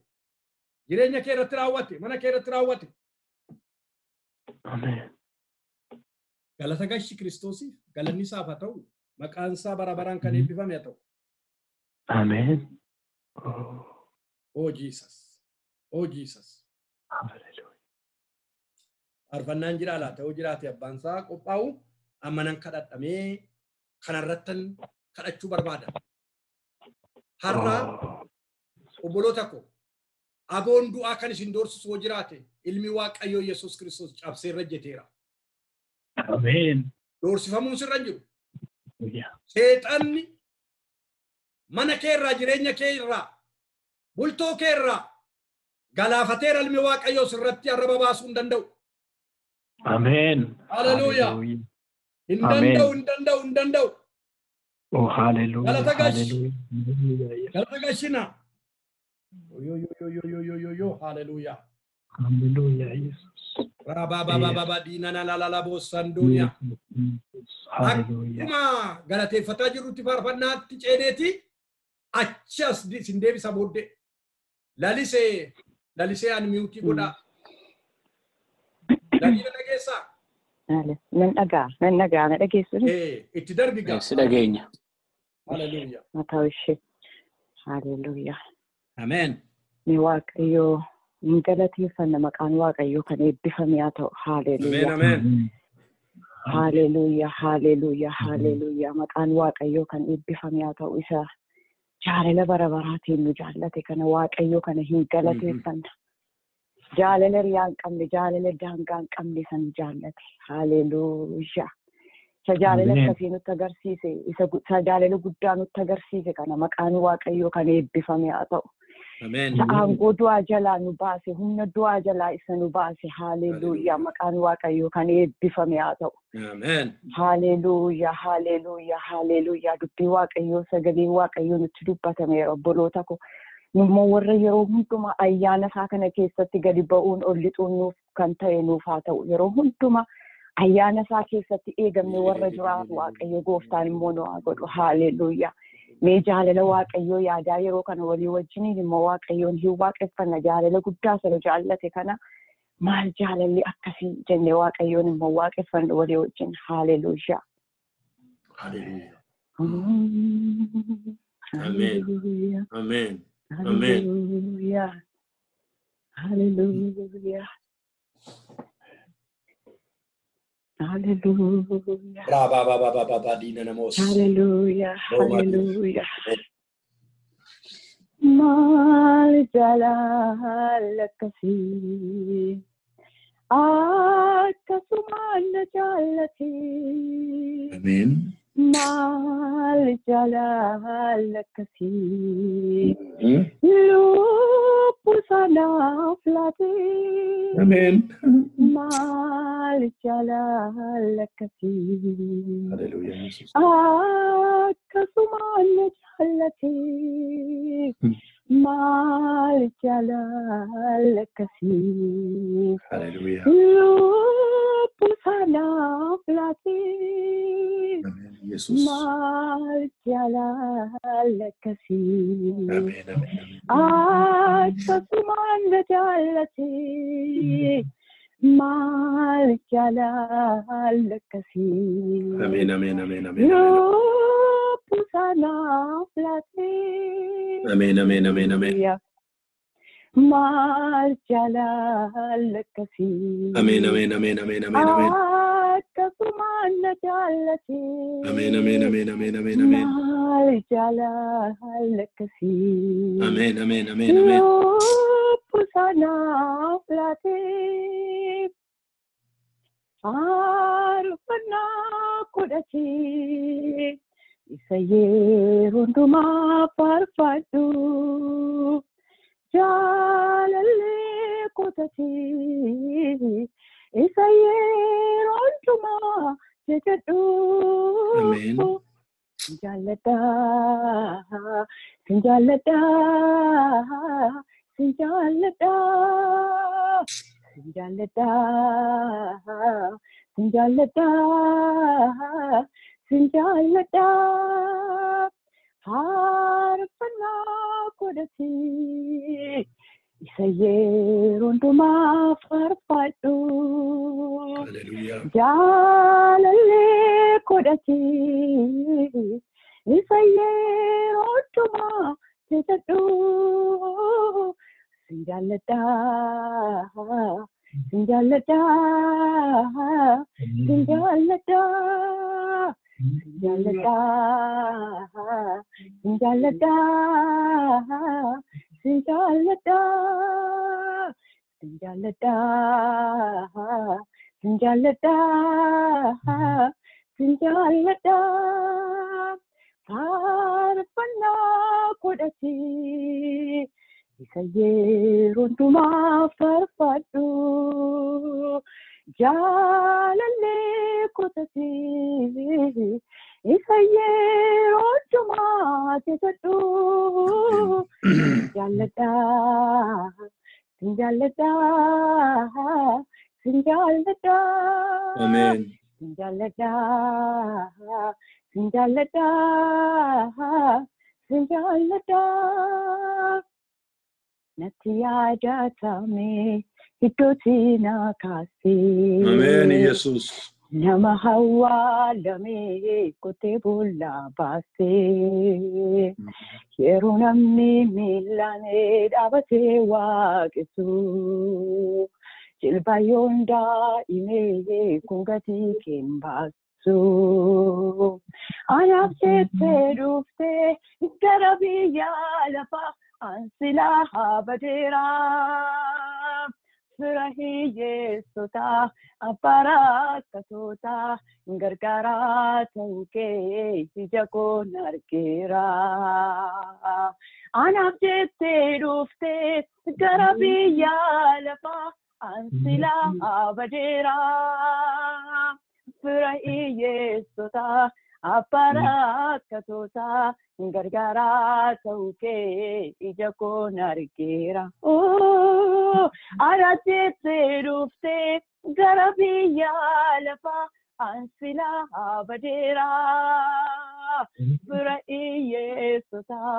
Jireenya kee irratti raawwate. Mana kee irratti raawwate. Ameen. Galata gashi Kiristoosiif galanni isaaf haa ta'u. Maqaan isaa bara baraan kan eebbifame haa ta'u. Ameen. Oh Jesus. Oh Jesus. Hallelujah. Faarfannaan jira laata yoo jiraate abbaan isaa qophaa'u amma nan kadhadhamee kanarrattan kadhachuu barbaada. Har'a obboloota ko aboon du'aa kan isin doorsisu yoo jiraate ilmi Waaqayyoo Yesuus Kiristoos cabsee irra jeteera. Ameen. Doorsifamuun sirra hin jiru. Seexanni mana kee irraa jireenya kee irraa bultoo kee irraa galaafateera ilmi Waaqayyoo sirratti arraba baasuu hin danda'u. Ameen. Haleluuyaa. Hin danda'u hin danda'u hin danda'u. Oh haleluuyaa. Galata gashi. Galata gashina. Yo yo yo yo yo yo yo yo haleluuyaa. Haleluuyaa Yesuus. Rababababa diinana lalala boossanduunya. Haleluuyaa. Akkuma galateeffataa jirrutti faarfannaatti ceeneeti achi as isin deebisa booddee. Lalisee lalisee ani miutii godhaa. Laliina dhageessaa? Nan dhagaa nan dhagaa na dhageessu. Itti darbi gaa. Si dhageenya. Haleluuyaa. Mataa ishee. Haleluuyaa. Ameen. Ni Waaqayyoo hin galateeffanna maqaan Waaqayyoo kan eebbifame haa ta'u. Haleluuyaa. Ameen ameen. Haleluuyaa haleluuyaa haleluuyaa maqaan Waaqayyoo kan eebbifame haa ta'u isa jaalala bara baraatiin nu jaallate kana Waaqayyoo kana hin galateeffanna. Jaalala riyaa hin qabne jaalala daangaa hin qabne san jaallate. Haleluuyaa. Isa jaalala akkasii nutti agarsiise isa jaalala guddaa nutti agarsiise kana maqaan Waaqayyoo kan eebbifame haa ta'u. Ameen. Isa aangoo du'aa jalaa nu baase humna du'aa jalaa isa nu baase haleluuyaa maqaan Waaqayyoo kan eebbifame haa ta'u. Ameen. Haleluuyaa haleluuyaa haleluuyaa dubbii Waaqayyoo sagalee Waaqayyoo nutti dubbatameera obboloota ko. Nummoo warra yeroo hundumaa ayyaana isaa kana keessatti gadi ba'uun ol lixuun nuuf kan ta'e nuuf haa ta'u. Yeroo hundumaa ayyaana isaa keessatti eegamne warra jiraatu Waaqayyo gooftaan immoo nu haa godhu. Haleluuyaa. Mee jaalala Waaqayyoo yaadaa yeroo kana walii wajjiniin immoo Waaqayyoon hin waaqeffanna jaalala guddaa sana jaallate kana Maal jaalalli akkasii jennee Waaqayyoon immoo waaqeffannu walii wajjin. Haaleluyyaa. Hallelujah. Amen. Amen. Amen. Hallelujah. Hallelujah. Hallelujah. Hallelujah. Hallelujah. Maal jaalala akkasii akkasumaan na jaallate. Ameen. Maal jaalala akkasii lubbuu sanaaf laate. Ameen. Maal jaalala akkasii Hallelujah. Yesus. akkasumaan na jaallate. Maal jaalala akkasii Hallelujah. lubbuu sanaaf laate. Ameen. Yesus. Maal jaalala akkasii Ameen. Ameen. akkasumaan na jaallate. Maal jaalala akkasii Ameen. Ameen. Ameen. Ameen. lubbuu sanaaf laate. Ameen. Ameen. Ameen. Ameen. Maal jaalala akkasii Ameen. Ameen. Ameen. Ameen. Ameen. Ameen. akkasumaan na jaallate. Ameen. Ameen. Ameen. Ameen. Ameen. Ameen. Maal jaalala akkasii Ameen. Ameen. Ameen. Ameen. lubbuu sanaaf laate. Faarfannaa godhatee isa yeroo hundumaa faarfadhu. Jaalallee kutatee isa yeroo hundumaa jajadhu. Ameen. Sin jaalladha, sin jaalladha, sin jaalladha, sin jaalladha, sin jaalladha, sin jaalladha. Faarfannaa godhatee isa yeroo hundumaa faarfadhu. Hallelujah. Jaalallee godhatee isa yeroo hundumaa jajadhu. Sin jaalladha, sin jaalladha, sin jaalladha, sin jaalladha, sin jaalladha, sin jaalladha, sin jaalladha, sin jaalladha, sin jaalladha. Faarfannaa godhatee isa yeroo hundumaa faarfadhu. Jaalallee kutatee isa yeroo hundumaa jajadhu. Jaalladha, sin jaalladha, sin jaalladha. Ameen. Sin jaalladha, sin jaalladha, sin jaalladha. Natti yaadatame iddootti na kaasee. Ameen. Yesus. Nama awwaalame qotee bulaa baasee. Yeroo namni miilaan dhaabatee waaqessu. Jilbayyoon daa'imee kun gatii kee hin baasu. Anaaf jettee dhuftee gara biyya lafaa ansilaa badeera. Fira hiyyeessotaa abbaa rakkatootaa gargaaraa ta'uu kee ija koon argeera. Anaaf jettee dhuftee gara biyya lafaa ansilaa badeera. Fira hiyyeessotaa abbaa rakkatootaa gargaaraa ta'uu kee ija koon argeera. Anaaf jettee dhuftee gara biyya lafaa ansilaa badeera. Fira hiyyeessotaa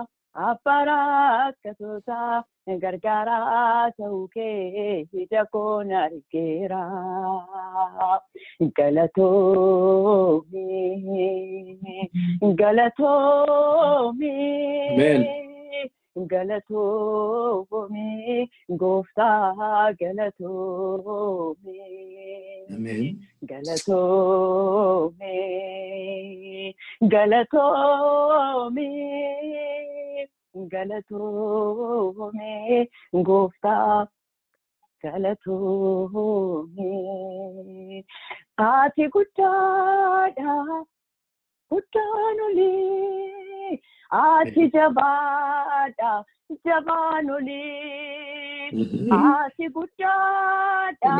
abbaa rakkatootaa gargaaraa ta'uu kee ija koon argeera. Galatoomi, galatoomi, galatoomi, gooftaa galatoomi. Galatoomi, galatoomi, galatoomi, gooftaa galatoomi. Ati guddaadha, guddaan olii. Ati jabaadha, jabaan olii. Ati guddaadha,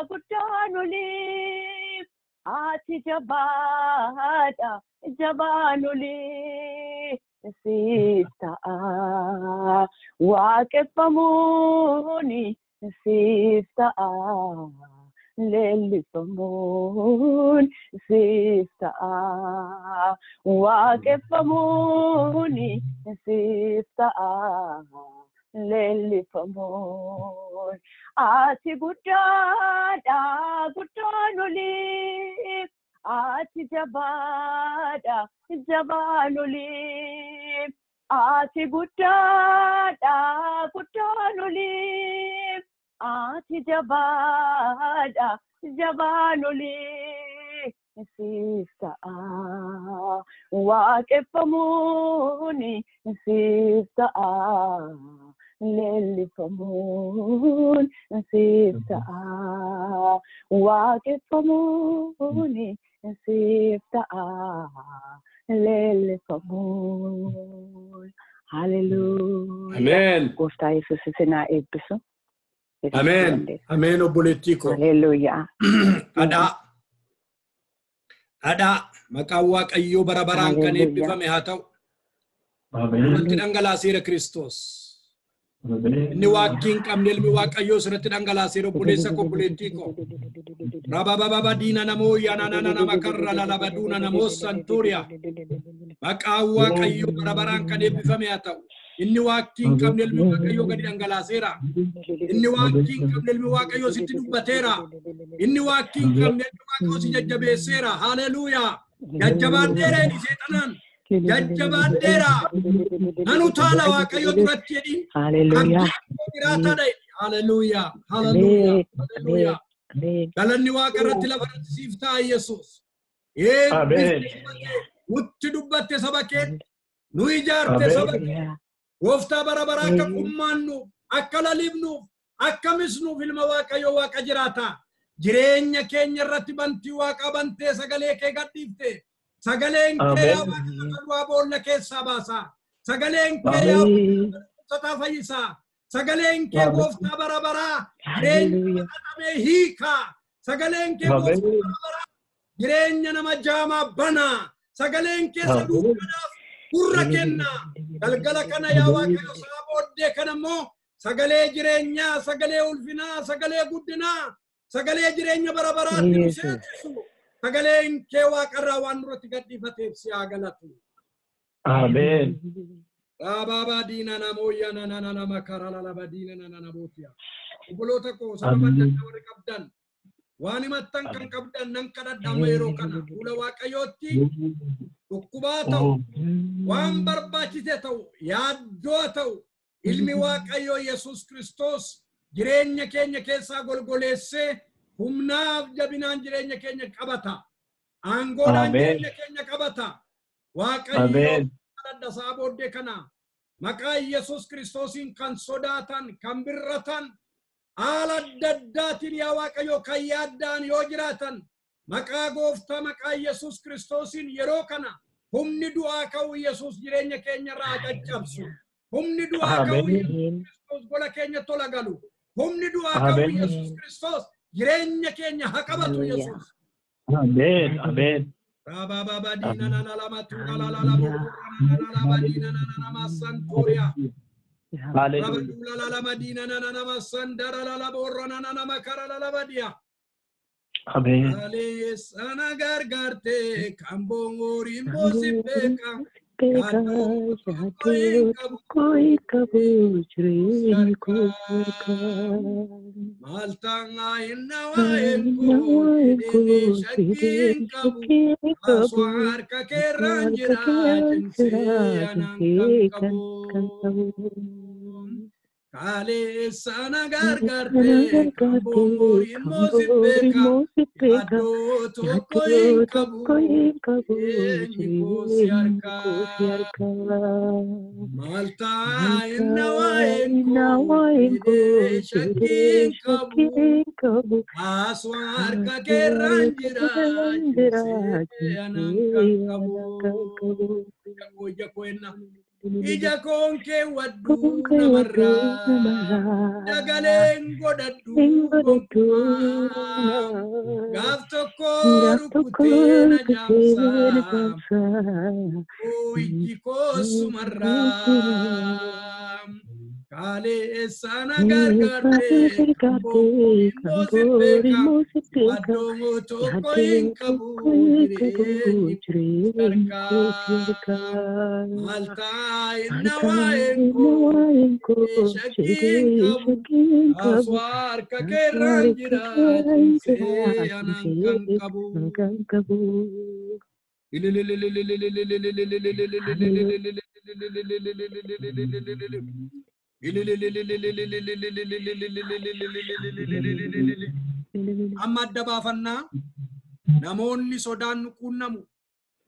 guddaan olii. Ati jabaadha, jabaan olii. Siif ta'a waaqeffamuuni, siif ta'a leellifamuun, siif ta'a waaqeffamuuni, siif ta'a leellifamuun. Ati guddaadha, guddaan olii. Ati jabaadha, jabaan olii. Ati guddaadha, guddaan olii. Ati jabaadha, jabaan olii. Siif ta'a waaqeffamuuni, siif ta'a leellifamuun, siif ta'a waaqeffamuuni, siif ta'a leellifamuun. Haleluuyaa. Ameen. Gooftaa Yesuus isin haa eebbisu. Ameen. Ameen, obboleettii koo. Haleluuyaa. Dhadhaa. Dhadhaa, maqaan Waaqayyoo bara baraan kan eebbifame haa ta'u. Irratti dhangalaaseera Kiristoos. Inni waakkii hin qabne ilmi Waaqayyoo sirratti dhangalaaseera, obboleessa koo, obboleettii koo. Rabababa diina namoo yaanana nama karra lalaba duuna namoo santuuriyaa. Maqaan Waaqayyoo bara baraan kan eebbifame haa ta'u. Inni waakkii hin qabne ilmi Waaqayyoo gadi dhangalaaseera. Inni waakkii hin qabne ilmi Waaqayyoo sitti dubbateera. Inni waakkii hin qabne ilmi Waaqayyoo si jajjabeesseera. Haleluuyaa. Jajjabaadheera jedhi seexanaan. Jajjabaadheera. Nan utaala Waaqayyoo duratti jedhi. Haleluuyaa. Jiraataadha jedhi. Haleluuyaa. Haleluuyaa. Haleluuyaa. Galanni Waaqa irratti lafa irratti siif ta'a, Yesuus. Nutti dubbatte saba keetti. Nu ijaarte saba kee. Gooftaa bara baraa akka qummaannuuf, akka lalibnuuf, akka misnuuf, ilma Waaqayyoo Waaqa jiraata. Jireenya keenya irratti bantii Waaqaa bantee sagalee kee gadhiifte. Sagaleen kee yaa Waaqa du'aa boolla keessaa baasa. Sagaleen kee yaa Waaqa fayyisaa. Sagaleen kee gooftaa bara baraa jireenya xaxamee hiikaa. Sagaleen kee gooftaa bara baraa jireenya nama jaamaa banaa. Sagaleen kee dukkanaaf gurra kennaa. Galgala kana yaa Waaqayyo, isaa booddee kana immoo sagalee jireenyaa, sagalee ulfinaa, sagalee guddinaa, sagalee jireenya bara baraatti nu seensisu. Sagaleen kee Waaqarraa waan nurratti gadhiifateef si haa galatu. Ameen. Raababa diina namooyya nana nama kara lalaba diina nana namootiya. Obboloota koo, sababa adda addaa warri qabdan, waan himattan kan qabdan, nan kadhadha amma yeroo kana fuula Waaqayyootti. Dhukkubaa ta'u, waan barbaachise ta'u, yaaddoo ta'u, ilmi Waaqayyoo Yesuus Kiristoos jireenya keenya keessaa golgoleessee humnaaf jabinaan jireenya keenya qabata. Aangoodhaan jireenya keenya qabata. Waaqayyo kadhadha isaa booddee kana maqaa Yesuus Kiristoosiin kan sodaatan, kan birratan, haala adda addaatiin yaa Waaqayyo kan yaaddaan yoo jiraatan, maqaa gooftaa, maqaa Yesuus Kiristoosiin yeroo kana humni du'aa ka'u Yesuus jireenya keenya irraa caccabsu. Humni du'aa ka'u Yesuus Kiristoos gola keenya tola galu. Humni du'aa ka'u Yesuus Kiristoos jireenya keenya haa qabatu Yesuus. Ameen. Ameen. Rabababa diina nana lama tuula la la la burra nana la la diina nana nama santuria. Hallelujah. La la la madina nana nama sandara la la borra nana nama kara la la badia. Ameen. Kaleessa na gargaarte kan booriin boosi beeka. Beeka yaaddoo tokko hin qabu jireenyi koo harkaa. Maal ta'a inni waa'een koo jedhee shakkii hin qabu. Aswaa harka keerraan jira cimsee anaan kan qabu. Kaleessa na gargaarte kan booriin boosi beeka. Yaaddoo tokko hin qabu jireenyi koo si harkaa. Maal ta'a inni waa'een koo jedhee shakkii hin qabu. Aswaa harka keerraan jira cimsee anaan kan qabu. Ija koo enna. Ija koon keewwadhu namarraa dagaleen godhadhu gonkumaa gaaf tokko rukutee na jaamsaa ijji koo sumarraa kaleessa na gargaarte kan booriin moosi beeka addoo tokko hin qabu jireenyi harkaa maal ta'a inni waa'een koo shakkii hin qabu aswaa harka keerraan jira cimsee anaan kan qabu. Amma adda baafannaa namoonni sodaan nu quunnamu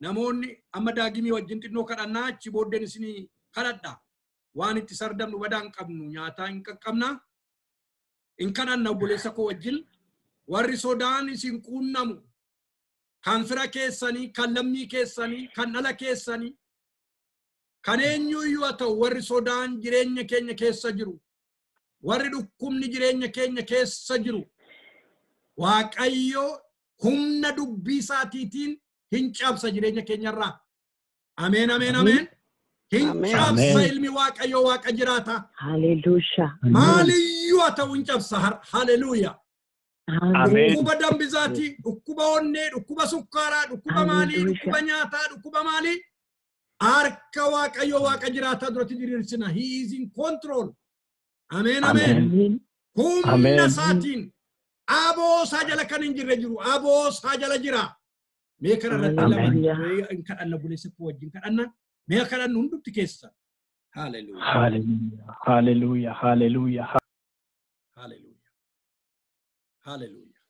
namoonni amma daagimii wajjin xinnoo kadhannaa achi booddeen isinii kadhadha waan itti sardamnu badaa hin qabnu nyaataa hin qaqqabna hin kadhanna obboleessa koo wajjin warri sodaan isin quunnamu kan fira keessanii kan lammii keessanii kan dhala keessanii kan eenyuyyuu haa ta'u warri sodaan jireenya keenya keessa jiru warri dhukkubni jireenya keenya keessa jiru Waaqayyo humna dubbii isaatiitiin hin cabsa jireenya keenyarraa. Ameen ameen ameen. Hin cabsa ilmi Waaqayyo Waaqa jiraata. Haleluuyaa. Maaliyyuu haa ta'u hin cabsa. Haleluuyaa. Dhukkuba dambisaatii, dhukkuba onnee, dhukkuba sukkaaraa, dhukkuba maalii, dhukkuba nyaataa, dhukkuba maalii. Harka Waaqayyo Waaqa jiraataa duratti diriirsina. He is in control. Ameen ameen. Humna isaatiin aboo isaa jala kan hin jirre jiru. Aboo isaa jala jira. Mee kana irratti lama hin kadhanna obboleessa koo wajjin kadhanna. Mee kadhannu hundumti keessa. Haleluuyaa. Haleluuyaa. Haleluuyaa. Haleluuyaa. Haleluuyaa.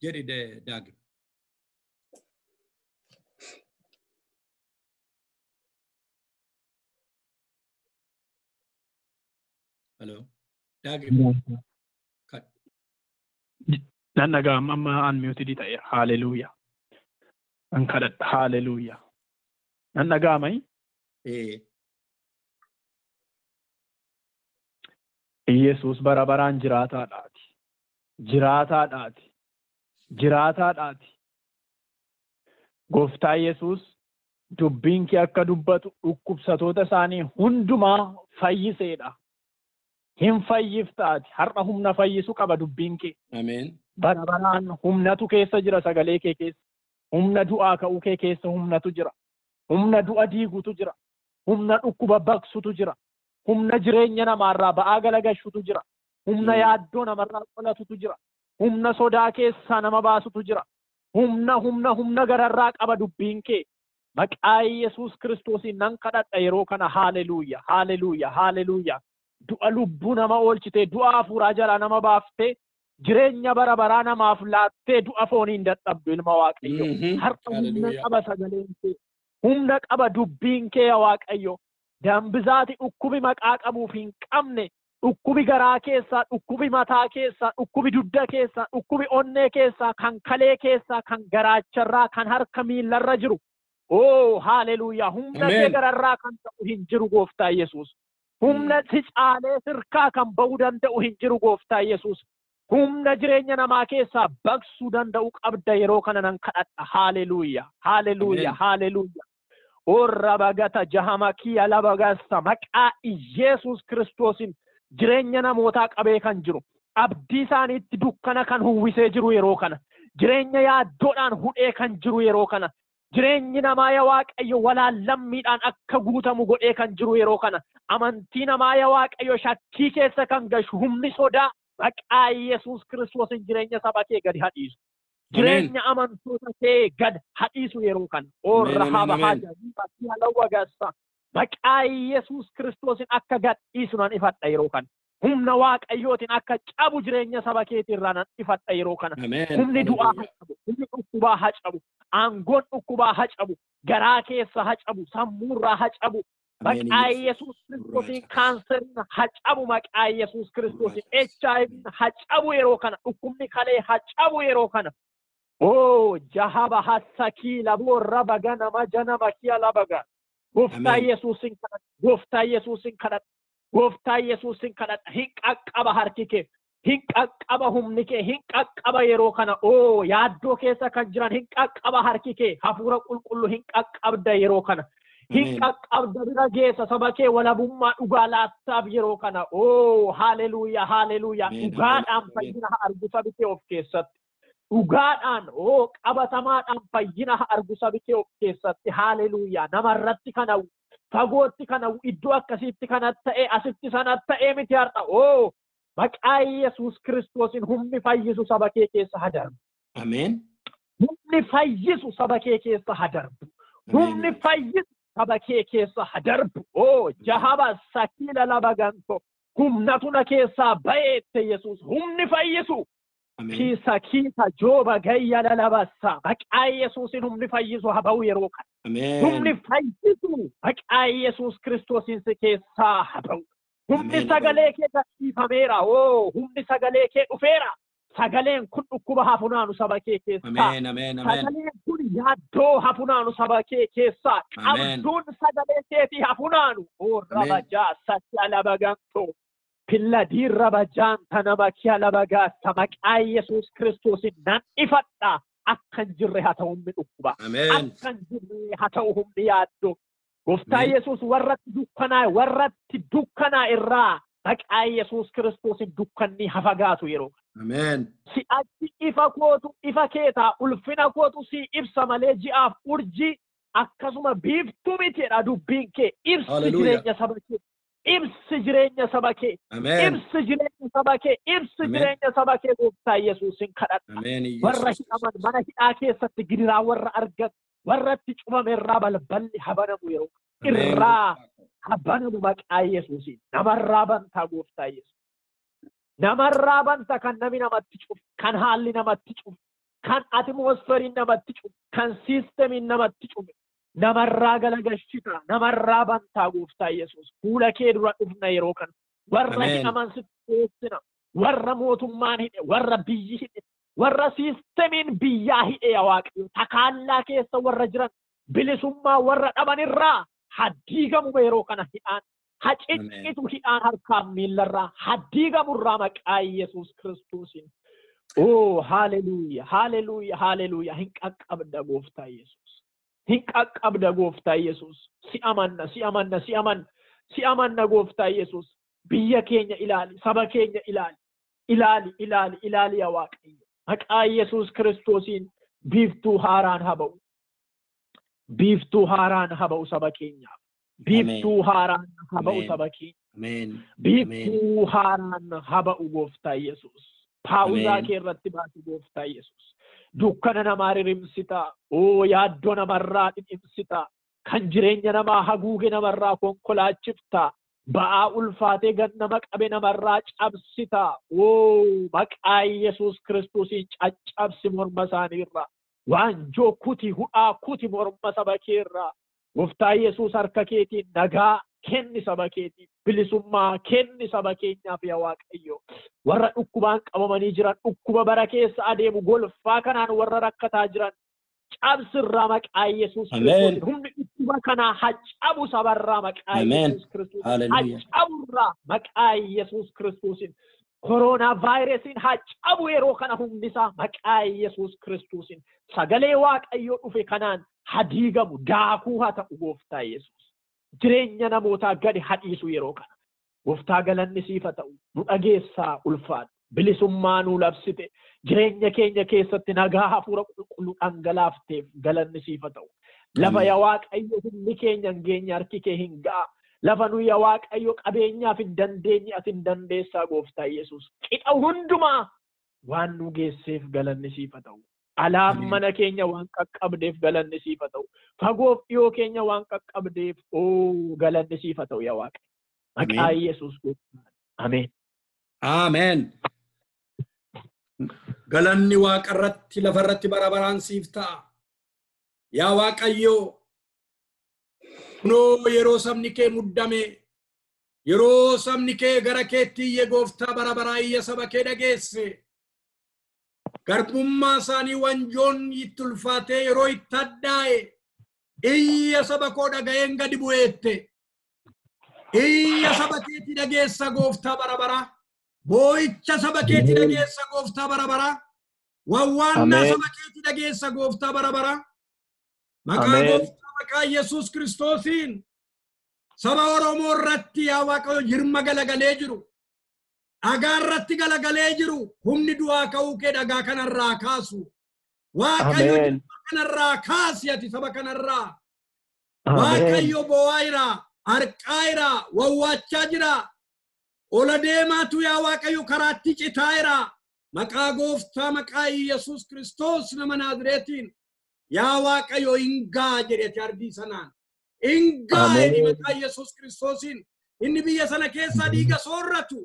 Jedhi daagim. Hello. Daagim. Nan dhaga'ama amma unmuted ta'eera. Haleluuyaa. Nan kadhadha. Haleluuyaa. Nan dhaga'ama. Yesuus bara baraan jiraataadhaati. Jiraataadhaati. Jiraataadhaati. Gooftaa Yesuus dubbiin kee akka dubbatu dhukkubsatoota isaanii hundumaa fayyiseedha. Hin fayyiftaati. Har'a humna fayyisu qaba dubbiin kee. Ameen. Bara baraan humnatu keessa jira sagalee kee keessa. Humna du'aa ka'uu kee keessa humnatu jira. Humna du'a diigutu jira. Humna dhukkuba baqsutu jira. Humna jireenya namaarraa ba'aa galagashutu jira. Humna yaaddoo namarraa qolatutu jira. Humna sodaa keessaa nama baasutu jira. Humna humna humna gararraa qaba dubbiin kee. Maqaa Yesuus Kiristoosiin nan kadhadha yeroo kana. Haleluuyaa. Haleluuyaa. Haleluuyaa. Du'a lubbuu nama oolchitee, du'a hafuuraa jalaa nama baaftee, jireenya bara baraa namaaf laattee du'a fooniin dadhabdu ilma Waaqayyo. Har'a humna qaba sagaleen kee. Humna qaba dubbiin kee yaa Waaqayyo. Dambizaati dhukkubi maqaa qabuuf hin qabne, dhukkubi garaa keessaa, dhukkubi mataa keessaa, dhukkubi dugda keessaa, dhukkubi onnee keessaa, kan kalee keessaa, kan garaacharraa, kan harka miillarra jiru. Oo haleluuyaa. Humna kee gararraa kan ta'u hin jiru gooftaa Yesuus. Humna si caalee sirkaa kan ba'uu danda'u hin jiru gooftaa Yesuus. Humna jireenya namaa keessaa baqsuu danda'u qabda yeroo kana nan kadhadha. Haleluuyaa. Haleluuyaa. Haleluuyaa. Orra bagata jahamakiya labagassa maqaa Yesuus Kiristoosiin jireenya namootaa qabee kan jiru. Abdii isaaniitti dukkana kan uwwisee jiru yeroo kana. Jireenya yaaddoodhaan hudhee kan jiru yeroo kana. Jireenyi namaa yaa Waaqayyo walaallammiidhaan akka guutamu godhee kan jiru yeroo kana. Amantii namaa yaa Waaqayyo shakkii keessa kan gashu humni sodaa maqaa Yesuus Kiristoosiin jireenya saba kee gadi hadhiisu. Jireenya amantoota kee gad hadhiisu yeroo kana. Oorra haaba maqaa Yesuus Kiristoosiin akka gad dhiisu nan ifadha yeroo kana. Humna Waaqayyootiin akka cabu jireenya saba keetii irraa nan ifadha yeroo kana. Humni du'aa haa cabu, humni dhukkubaa haa cabu, aangoon dhukkubaa haa cabu, garaa keessa haa cabu, sammuurraa haa cabu. Maqaa Yesuus Kiristoosiin kaanseriin haa cabu, maqaa Yesuus Kiristoosiin HIV haa cabu yeroo kana, dhukkubni kalee haa cabu yeroo kana. Oo jahaba hassakii laboorra baga nama janama kiya labaga. Gooftaa Yesuusin kadhadha, Gooftaa Yesuusin kadhadha, Gooftaa Yesuusin kadhadha. Hin qaqqaba harki kee, hin qaqqaba humni kee, hin qaqqaba yeroo kana. Oo yaaddoo keessa kan jiran hin qaqqaba harki kee, hafuura qulqulluu hin qaqqabda yeroo kana. Hin qaqqabda bira geessa saba kee walabummaa dhugaa laattaaf yeroo kana. Oo haaleluuyaa, haaleluuyaa. Dhugaadhaan fayyina haa argu sabi kee of keessatti. Dhugaadhaan oo qabatamaadhaan fayyina haa argu sabi kee of keessatti. Haaleluuyaa. Namarratti kana fagootti kana iddoo akkasiitti kana ta'e asitti sana ta'e miti har'a. Oo maqaa Yesuus Kiristoosiin humni fayyisu saba kee keessa haa darbu. Ameen. Humni fayyisu saba kee keessa haa darbu. Humni fayyisu saba kee keessa haa darbu. Oo jahaba sakiila labaganto humnatu na keessaa ba'eette Yesuus humni fayyisu. Kiisa kiisa jooba gayya lalabassa maqaa Yesuusin humni fayyisu haa ba'u yeroo kana. Humni fayyisu maqaa Yesuus Kiristoosiin si keessaa haa ba'u. Humni sagalee kee gadhiifameera. Oo humni sagalee kee dhufeera. Sagaleen kun dhukkuba haa funaanu saba kee keessaa. Sagaleen kun yaaddoo haa funaanu saba kee keessaa. Qabduun sagalee keetii haa funaanu. Oo rabajaa satti alabaganto. Pilla diirra tanama kiya labagaassa maqaa Yesuus Kiristoosiin nan ifadha. Akka hin jirre haa ta'u humni dhukkuba. Akka hin jirre haa ta'u humni yaaddoo. Gooftaa Yesuus warratti dukkanaa irraa maqaa Yesuus Kiristoosiin dukkanni haa fagaatu yeroo Ameen. Si'achi ifa kootu ifa keetaa ulfina kootu si ibsa malee ji'aaf urjii akkasuma biiftuu mitiidha dubbiin kee. Ibsi jireenya saba kee. Ibsi jireenya saba kee. Ibsi jireenya saba kee. Ibsi jireenya saba kee Gooftaa Yesuusin kadhadha. Warra hidhaman mana hidhaa keessatti gidiraa warra argan warratti cufame irraa balballi habanamu yeroo irraa habanamu maqaa Yesuusiin. Namarraa bantaa Gooftaa Yesuus. Namarraa banta kan nami namatti cufu, kan haalli namatti cufu, kan atimoosferiin namatti cufu, kan siistemiin namatti cufu. Namarraa galagashita, namarraa bantaa Gooftaa Yesuus. Fuula kee dura dhufna yeroo kana. Warra hidhaman sitti dhiyeessina. Warra mootummaan hidhe, warra biyyi hidhe, warra siistemiin biyyaa hidhe yaa Waaqayyo. Takaallaa keessa warra jiran, bilisummaa warra dhaban irraa haddiigamu yeroo kana hidhaan. Haciccitu hidhaan harkaaf miillarraa haddiigamurraa maqaa Yesuus Kiristoosiin. Oo haaleluuyaa, haaleluuyaa, haaleluuyaa. Hin qaqqabda Gooftaa Yesuus. Hin qaqqabda Gooftaa Yesuus. Si amanna, si amanna, si amanna, si amanna Gooftaa Yesuus. Biyya keenya ilaali, saba keenya ilaali. Ilaali, ilaali, ilaali yaa Waaqayyo. Maqaa Yesuus Kiristoosiin biiftuu haaraan haa ba'u. Biiftuu haaraan haa ba'u saba keenyaaf. Biiftuu haaraan haa ba'u saba keenya. Biiftuu haaraan haa ba'u Gooftaa Yesuus. Paawuzaa kee irratti baasi Gooftaa Yesuus. Dukkana namaa ririmsita. Oo yaaddoo namarraa dhidhimsita. Kan jireenya namaa haguuge namarraa konkolaachifta. Ba'aa ulfaatee gad nama qabe namarraa cabsita. Oo maqaa Yesuus Kiristoosiin caccabsi morma isaaniirraa. Waanjoo kuti hudhaa kuti morma saba keerraa. Gooftaa Yesuus harka keetiin nagaa kenni saba keetiif, bilisummaa kenni saba keenyaaf yaa Waaqayyo. Warra dhukkubaan qabamanii jiran, dhukkuba bara keessa adeemu golfaa kanaan warra rakkataa jiran cabsirraa maqaa Yesuus Kiristoos. Humni dhukkuba kanaa haa cabu sabarraa maqaa Yesuus Kiristoos. Haa caburraa maqaa Yesuus Kiristoosiin. Koronaa vaayirasiin haa cabu yeroo kana humni isaa maqaa Yesuus Kiristoosiin. Sagalee Waaqayyoo dhufe kanaan haa diigamu, daakuu haa ta'u Gooftaa Yesuus. Jireenya namootaa gadi hadhiisu yeroo kana. Gooftaa galanni siif haa ta'u. Nu dhageessaa ulfaadhu. Bilisummaa nuu labsite. Jireenya keenya keessatti nagaa hafuura qulqulluu dhangalaafteef galanni siif haa ta'u. Lafa yaa Waaqayyo humni keenya hin geenye harki kee hin ga'a. Lafa nu yaa Waaqayyo qabeenyaaf hin dandeenye ati hin dandeessaa gooftaa Yesuus. Qixa hundumaa waan nu geesseef galanni siif haa ta'u. Alaaf mana keenya waan qaqqabdeef galanni siif haa ta'u. Fagoof dhiyoo keenya waan qaqqabdeef galanni siif haa ta'u yaa Waaqa. Maqaa Yesuus gooftaan. Ameen. Ameen. Galanni waaqarratti lafarratti bara baraan siif ta'a. Yaa Waaqayyo, kunoo yeroo sabni kee muddame, yeroo sabni kee gara keetti iyye gooftaa bara baraa iyya saba kee dhageesse. Garbummaa isaanii wanjoon itti ulfaatee yeroo itti addaa'e iyya saba koo dhaga'een gadi bu'eette. Iyya saba keetti dhageessa gooftaa bara baraa. Boo'icha saba keetti dhageessa gooftaa bara baraa. Wawwaannaa saba keetti dhageessa gooftaa bara baraa. Maqaa gooftaa maqaa Yesuus Kiristoosiin saba Oromoo irratti yaa Waaqayyo jirma galagalee jiru. Dhagaa irratti galagalee jiru. Humni du'aa ka'uu kee dhagaa kanarraa kaasu. Waaqayyo jirma kanarraa kaasi ati saba kanarraa. Waaqayyo bo'aa jira, harqaa jira, wawwaachaa jira. Ola deemaatu yaa Waaqayyo karaatti citaa jira. Maqaa gooftaa maqaa Yesuus Kiristoos nama Naazireetiin yaa Waaqayyo hin ga'a jedheeti ardii sanaan. Hin ga'a jedhi maqaa Yesuus Kiristoosiin. Inni biyya sana keessaa dhiiga soorratu.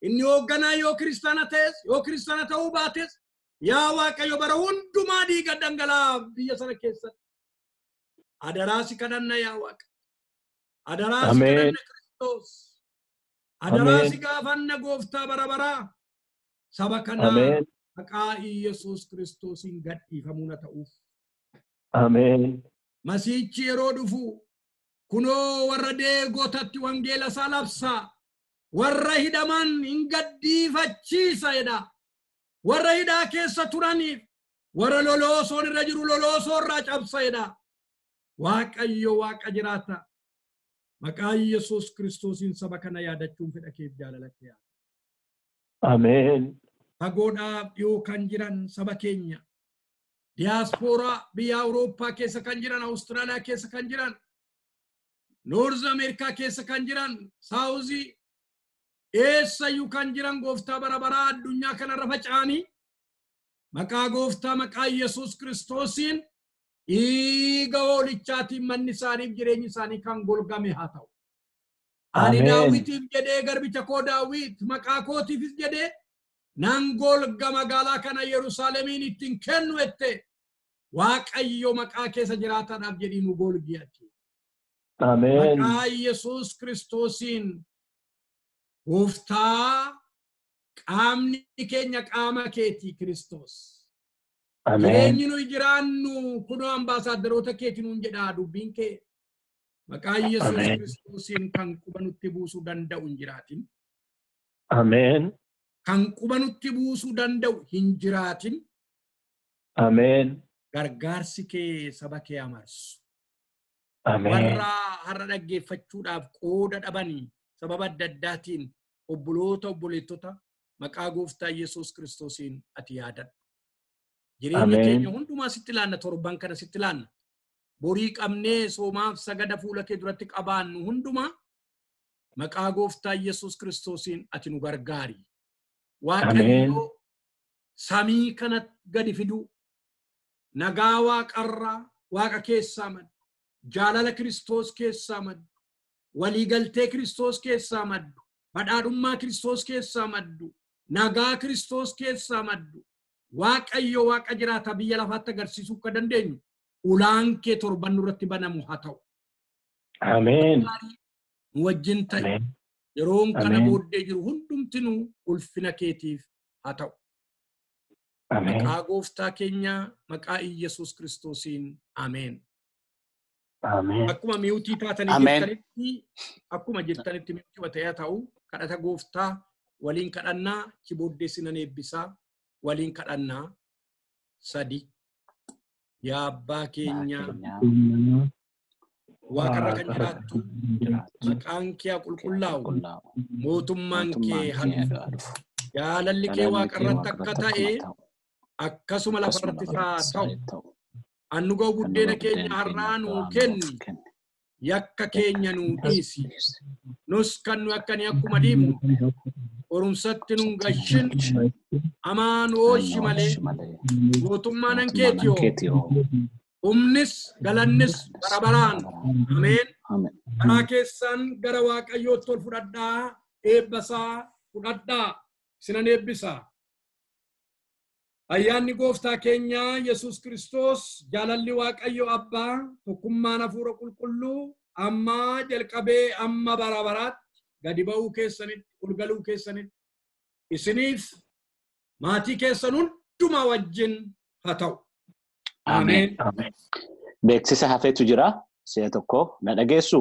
Inni hoogganaa yoo kiristaana ta'es yoo kiristaana ta'uu baates yaa Waaqayyo bara hundumaa dhiiga dhangala'aa biyya sana keessatti. Adaraasi kadhanna yaa Waaqa. Adaraasi kadhanna Kiristoos. Adaraasi gaafanna gooftaa bara baraa. Saba kanaa maqaa Yesuus Kiristoosiin gadhiifamuu na ta'uuf. Ameen. Masiichi yeroo dhufu kunoo warra deegotatti wangeela isaa labsaa. Warra hidhaman hin gadhiifachiisa jedha. Warra hidhaa keessa turaniif warra loloosoon irra jiru loloosoo irraa cabsa jedha. Waaqayyo Waaqa jiraata. Maqaa Yesuus Kiristoosiin saba kana yaadachuun fedha keef jaalala kee. Ameen. Fagoodhaaf dhiyoo kan jiran saba keenya. Diyaaspooraa biyya Awurooppaa keessa kan jiran, Awustiraaliyaa keessa kan jiran, Noorz Ameerikaa keessa kan jiran, Saawuzii eessayyuu kan jiran gooftaa bara baraa addunyaa kanarra faca'anii maqaa gooftaa maqaa Yesuus Kiristoosiin dhiiga hoolichaatiin manni isaaniif jireenyi isaanii kan golgame haa ta'u. Ani Daawitiif jedhee garbicha koo Daawit maqaa kootiifis jedhee nan golga magaalaa kana Yerusaalemiin ittiin kennu jette Waaqayyo maqaa keessa jiraataadhaaf jedhii nu golgi ati. Ameen. Maqaa Yesuus Kiristoosiin gooftaa qaamni keenya qaama keetii Kiristoos. Jireenyi nuyi jiraannu kunoo ambaasaadarota keeti nuun jedhaa dubbiin kee. Maqaa Yesuus Kiristoosiin kan quba nutti buusuu danda'u hin jiraatin. Ameen. Kan quba nutti buusuu danda'u hin jiraatin. Ameen. Gargaarsi kee saba kee amarsu. Ameen. Warra har'a dhaggeeffachuudhaaf qooda dhabanii sababa adda addaatiin obboloota obboleettota maqaa gooftaa Yesuus Kiristoosiin ati yaadadhu. Jireenya keenya hundumaa sitti laanna, torban kana sitti laanna. Borii qabnee soomaaf sagada fuula kee duratti qabaannu hundumaa maqaa gooftaa Yesuus Kiristoosiin ati nu gargaari. Waaqayyo samii kana gadi fiduu, nagaa waaqarraa waaqa keessaa maddu, jaalala Kiristoos keessaa maddu, waliigaltee Kiristoos keessaa maddu, badhaadhummaa Kiristoos keessaa maddu, nagaa Kiristoos keessaa maddu. Waaqayyo waaqa jiraata biyya lafaatti agarsiisuu akka dandeenyu ulaan kee torban nurratti banamu haa ta'u. Ameen. Nu wajjin ta'e. Yeroon kana booddee jiru hundumtinuu ulfina keetiif haa ta'u. Maqaa gooftaa keenyaa maqaa Iyyasuus Kiristoosiin ameen. Akkuma mi'uutii taatanii jirtanitti akkuma jirtanitti mi'uutii ta'ee ta'u kadhata gooftaa waliin kadhannaa achi booddee sinan eebbisaa waliin kadhannaa sadi. Yaa abbaa keenya waaqarra kan jiraattu maqaan kee haa qulqullaa'u, mootummaan kee haa dhufu, Jaalalli kee waaqarratti akka ta'e akkasuma lafarrattis haa ta'u. Annu ga'u buddeena keenya har'aa nuu kenni. Yakka keenya nuu dhiisi. Nus kan nu akkanii akkuma dhiibnu. Qorumsatti nun gashin. Hamaa nu oolchi malee. Mootummaan kan keetiyoo. Humnis galannis bara baraan. Ameen. Karaa keessan gara Waaqayyootti ol fudhadhaa. Eebbasaa fudhadhaa. Isinan eebbisaa. Ayyaanni gooftaa keenyaa Yesuus Kiristoos, jaalalli Waaqayyo Abbaa, tokkummaan Hafuura Qulqulluu ammaa jalqabee amma bara baraatti gadi ba'uu keessanitti, ol galuu keessanitti isiniif maatii keessan hundumaa wajjin haa ta'u. Ameen. Beeksisa hafeetu jira. Si'a tokko na dhageessu.